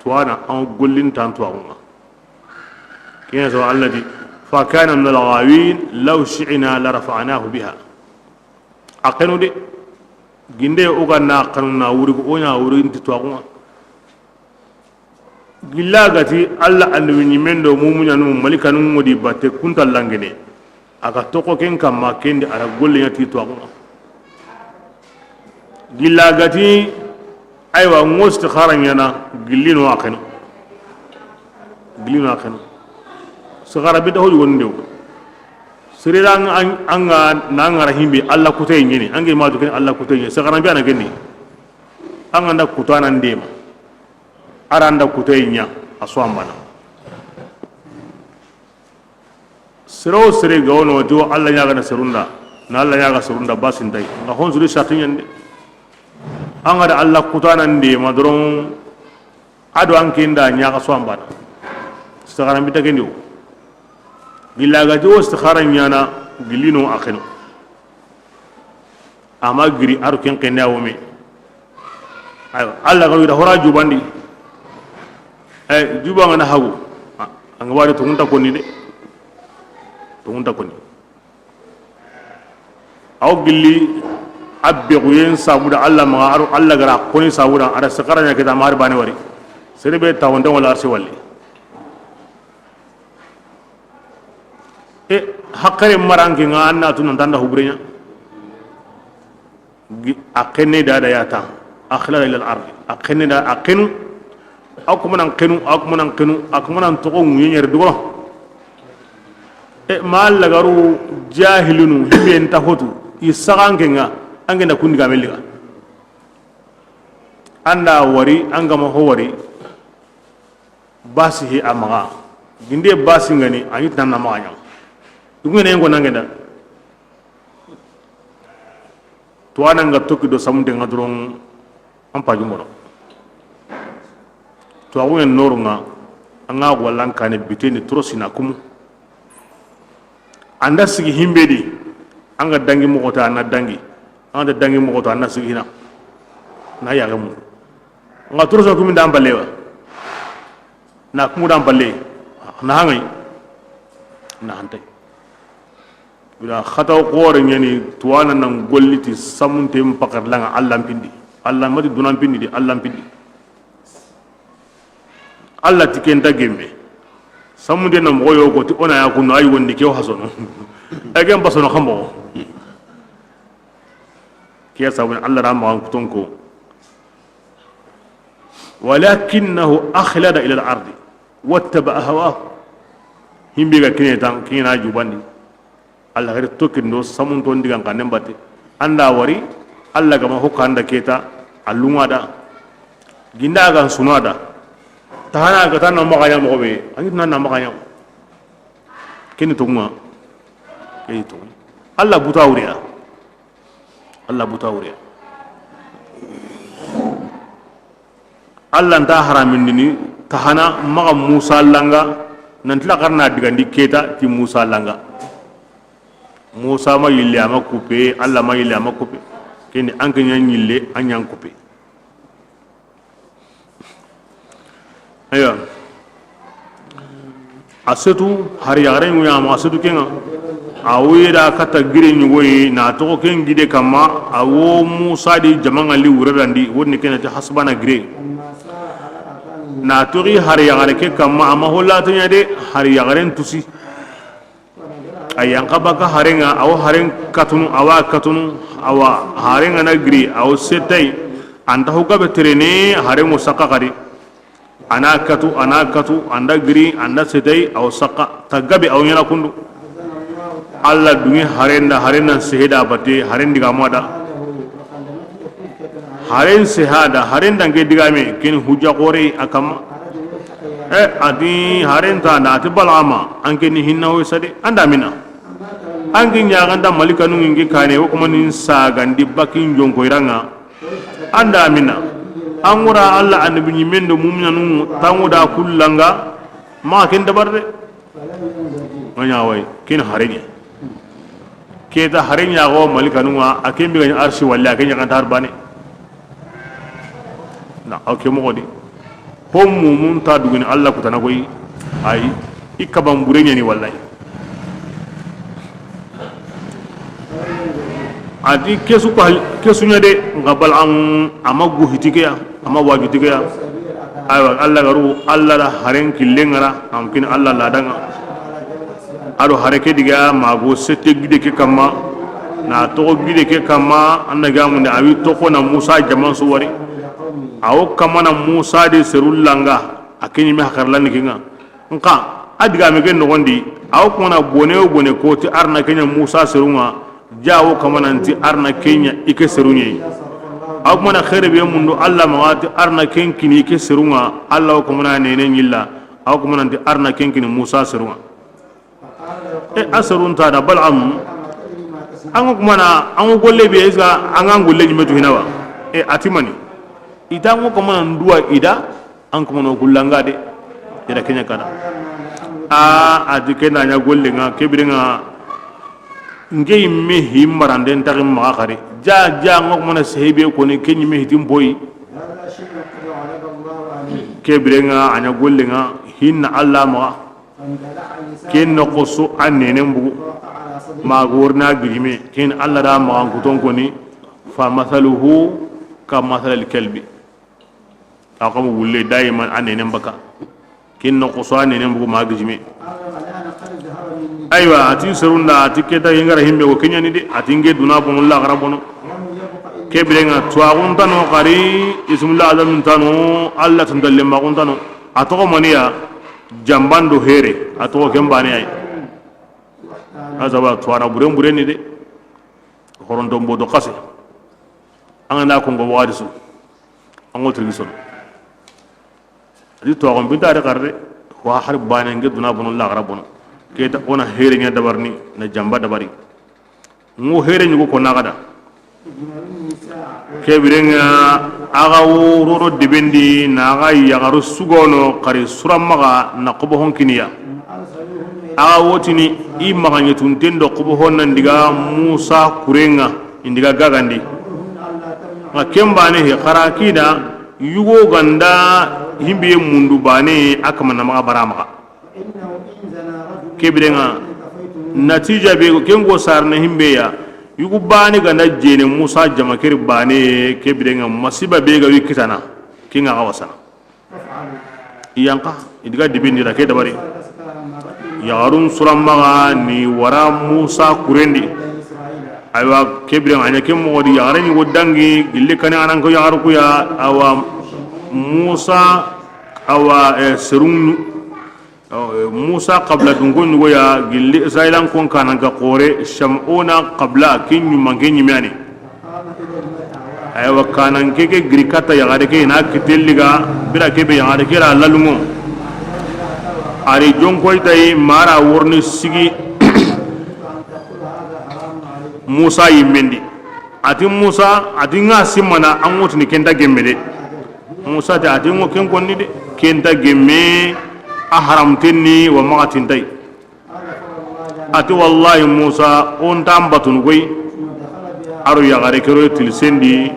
Tuwana, an gollini tan tuwaxunŋa. Kiyen so Alla di, fa kana min al-ghawin, law shi'na la rafa'nahu biha. A xenu de, ginde o ga na xanu na wuri, o ɲa wuri nti tuwaxunŋa. Gilla gati Alla annabi ɲimen do mu'minanu malikanu ŋodi batte kunta langene. A ga toxo ken kamma, ken di a ra golle ɲa ti tuwaxu ŋa. Gilla gati, aywa, ŋo istixara ɲaana, gilli no a xenu. Gilli no a xenu. Istixara bi da hoju wonde wo. Sere da an, an, an ga na ŋara himbe Alla kuteye ɲeni, an ge ma to ken Alla kuteye ɲeni, istixara bi a na ken di. An ga nda kutana ndema. A ra nda kuteye ɲa, a su an bana. Sere wo sere ga wono ti wo Alla ɲaagana serun da, na Alla ɲaaga serun da, basi nta yi. Nga hon suri sarti ɲande. An ga da Alla kutana ndema doron, a do an ken da ɲa, a su an bana. Istixara bi ta ken di wo. Gilla ga ti wo istixara ɲaana, gilli no a xenu. A ma giri a ro ken xenne a wo me. Aywa, Alla ga wira hora jubandi. Eh, juba nga na hagu. A, an ga wari tonŋu nta konni de. Tonŋu nta konni. Aw gilli a bexuyen sabuda Alla maxa, a ro Alla ga ra koni sabuda, a ra istixara ɲa kita, a ma hari bane wari. Sere be tawonte wala arsi walli. E, hakkare maranke nga an na tu nan tanda hubureɲa. Gi-, a xenne da da ya ta. Axlada ila al-ardi. A xenne da, a xenu. A kuma nan xenu, a kuma nan xenu, a kuma nan toxo ŋuɲe ɲere dugo. E, ma lagaru jahilunu, himbe nta hotu, i saxanke nga, an ge na kundi ga meliga. An da wari, an ga ma ho wari. Basi he a maxa. Ginde basi ngani, a ɲi tan na maxa ɲa. Dugene ngo nange da. To ananga toki do samunte nga doron, an paju mono. To a wuyen noru nga, an ga wallan kane biteni trosi na kumu. An da sigi himbe di, an ga dangi moxo ta, an na dangi. An ga da dangi moxo ta, an na sigi hina. Na yaxe mu. Nga toroso kumi nda an balle wa. Na kumu nda an balle. Na hangay. Na hantay. Bila xataw xore ɲani tuwana nan golliti samunte mpakar langa Alla mpindi. Alla mati dunan pindi di, Alla mpindi. Alla ti ken ta gemme. Samunde na moxo yogo ti ona ya kunno, ayi wondi ke hasono. Ay gem basono xambo. Ke ya sabun Alla ra maxan kutonko. Walakinahu akhlada ila al-ardi wattaba hawahu. Himbe ga kine tan, kina jubandi. Alla gari tokindo samunto ndigan kanen batte. An da wari, Alla ga ma hokka an da keta, a lunga da. Ginda ga suna da. Tahana ga tan na maxa ɲa moxo be, an ŋi tuna na maxa ɲa. Keni tonŋa. Keni tonŋa. Alla buta wuriya. Alla buta wuriya. Alla nta haramindini tahana maxa Musa langa, nanti la xarna digandi keta ti Musa langa. Musa ma yille a ma kupe, Alla ma yille a ma kupe. Keni an ke ɲa ɲille, an ɲan kupe. Aywa. A setu, hari yaxare ŋuya ma a setu kenga. A woyi da kata gire ɲugoyi, na toxo ken gide kamma, a wo Musa di jamanga li wurerandi, wonni kena ti hasbana gire. Na toxi hari yaxare ke kamma, a ma holla tanya de, hari yaxaren tusi. A yanka baka harenga, a wo haren katunu, a wa katunu, a wa harenga na giri, a wo setay, anta ho gabe terene, harengo saka kadi. Ana katu, ana katu, anda giri, anda setay, a wo saka, ta gabe a wo ɲana kundu. Alla dungi harenda, harenda seheda bate, harendi ga mada. Haren sehada, haren dange digame, ken hujja xore a kamma. E, ati haren ta na, ati Balama, an ke ni hinna wo sade, anda mina. An ke ɲaganda malikanu ngi kane, wo kuma nin sagandi bakin jonko iranga. Anda mina. An gura Alla annabi ɲimen do mu'minanu tangu da kullanga, ma ken dabar de. Ŋa ɲa way, ken hareɲe. Keta hareɲa go malikanu ŋa, a ken bi ga ɲa arsi walla, a ken ɲa kan tar bane. Na, o ke moxo di. Ho mumun ta duguni Alla kutana koy, ay, i kaban bure ɲani wallahi. Ati kesu ko hal-, kesu ɲa de, nga bal an, ama gu hitikeya, ama waju tikeya. Aywa, Alla garu, Alla da haren kille ngara, am kin Alla la danga. A do hare ke diga ma go sette gide ke kamma, na toxo gide ke kamma, an da ga munde a wi toxo na Musa jaman su wari. A wo kamma na Musa de seru langa, a ke ɲi me hakarlani ke ŋa. Nxa a diga me ke noxondi, a wo kuma na bone wo bone ko ti arna ke ɲa Musa seru ŋa, ja wo kamma nanti arna ke ɲa i ke seru ɲa yi. A wo kuma na xeere be mundu Alla maxa ti arna ken kini i ke seru ŋa, Alla wo kamma na nene ɲilla, a wo kamma nanti arna ken kini Musa seru ŋa. E, a serun ta da Balaam, an ga kuma na, an ga golle be, est-ce que an ga golle ɲi me tu hina wa? E, a ti mani. I ta ngo kamma na nduwa i da, an kamma no gullanga de. I da ke ɲa kana. A, a ti ke na ɲa golle ŋa, ke bire ŋa, nke yimme hi maranden taxi maxa xari. Ja, ja, ngo kamma na sehe be koni, ke ɲi me hi ti n boyi. Ke bire ŋa, a ɲa golle ŋa, hinna Alla maxa. Ken noxo su a nenen bugu, ma ga worina gijime, ken Alla da maxan kuton koni, fa mathaluhu ka mathalil kalbi. A xamu wulle dayiman a nenen baka. Ken noxo su a nenen bugu ma gijime. Aywa, a ti serun da, a ti ke ta i ngara himbe wo ke ɲa ni de, a ti nke duna bono, laxara bono. Ke bire ŋa, tuwaxun tano xari, ismul azam tano, Alla tuntalle maxun tano. A toxo maniya, janban do here, a toxo ken bane ay. A saba tuwana buren buren ni de. Xoronton bodo xase. An ga na ko ngo waxati su, an go tirgi sono. A di toxon binta de xarde. Wa har bane nke duna bono, laxara bono. Ke ta o na here ɲa dabarini, na janba dabari. Ngo here ɲugo ko naxada. Ke bire ŋa, a ga wo roro debendi, na a ga yaxaru sugono xari sura maxa na xobo hon kiniya. A ga wo tini i maxa ɲetunten do xobo hon nan diga Musa kure ŋa, i n diga gagandi. Nxa ken bane he xara kida yugo ganda himbe mundu bane a kamma na maxa bara maxa. Ke bire ŋa, natija be ken go sarna himbe ya, yugu bane ganda jene Musa jama keri bane, ke bire ŋa masiba be ga wi kitana, ke ŋa ga wasana. Yanka, i diga dibindi ra ke dabari. Yaxarun sura maxa ni wara Musa kurendi. Aywa, ke bire ŋa a ɲa ke moxo di yaxare ɲugo dangi, gilli kane anan ko yaxaru kuya, awa Musa, awa, eh, serun Awa, Musa xabila dunko ɲugo ya gilli Israilan kon kanan ka xore Shamuna xabila kin ɲuman ke ɲimani. Aywa, kanan ke ke giri katta yaxare ke na kitelliga bira ke be yaxare ke ra lalungo. Ari jonkoy tay mara worni sigi Musa yimmendi. Ati Musa, ati nga simmana an wotini kenta gemme de. Musa ti, ati ngo ken konni de, kenta gemme a haramtenni wa maxa tintay. Ati wallahi Musa, o nta n batunu koy. Aro yaxare kero tilisendi,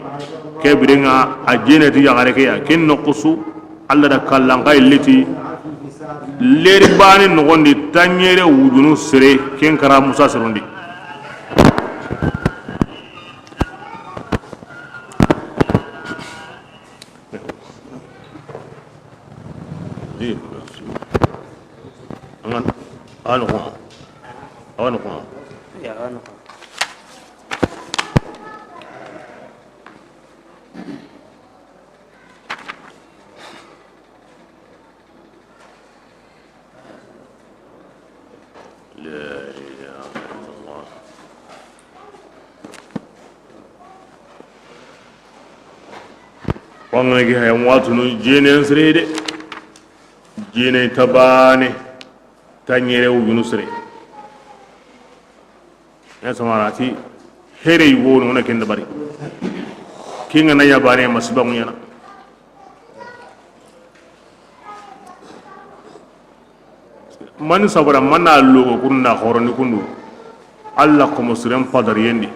ke birenga a jeneti yaxare ke ya, ken noxusu, Allah da kallanka illiti. Leri bane noxondi, tanɲere wujunu sere, ken kara Musa serundi. Awa noxon ŋa. Awa noxon ŋa. Ya, awa noxon ŋa. La ilaha illallah. Wangana gi haya watunu jenen sere de. Jene tabane. Tanɲere wujunu sere. Ya samarati. Here yugo no na kenda bari. Kinga na yabane masiba munyana. Mani sabara mana logo kundu na horondi kundu. Allah komo siren padariyendi.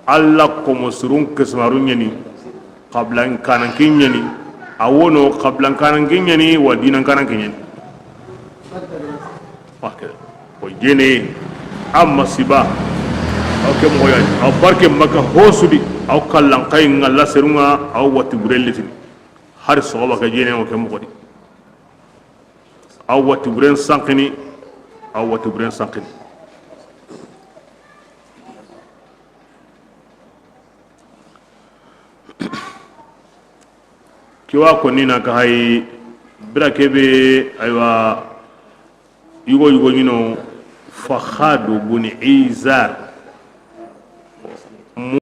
Allah komo sirun kismaru ɲani. Xablan kanan ke ɲani. A wono xablan kanan ke ɲani wa dinan kanan ke ɲani. Wake. O jene. A masiba. Aw ke moxo yani. Aw barke maka hosudi. Aw kallan kay ngalla serunga. Aw wati burellitini. Hari soxoba ke jene o ke moxo di. Awa ti buren sankini, A wa watu biren sanqini. Ke wa konni na ka hay bira kebe, aywa, yugo yugo ɲino, Fakhadu bun Izar.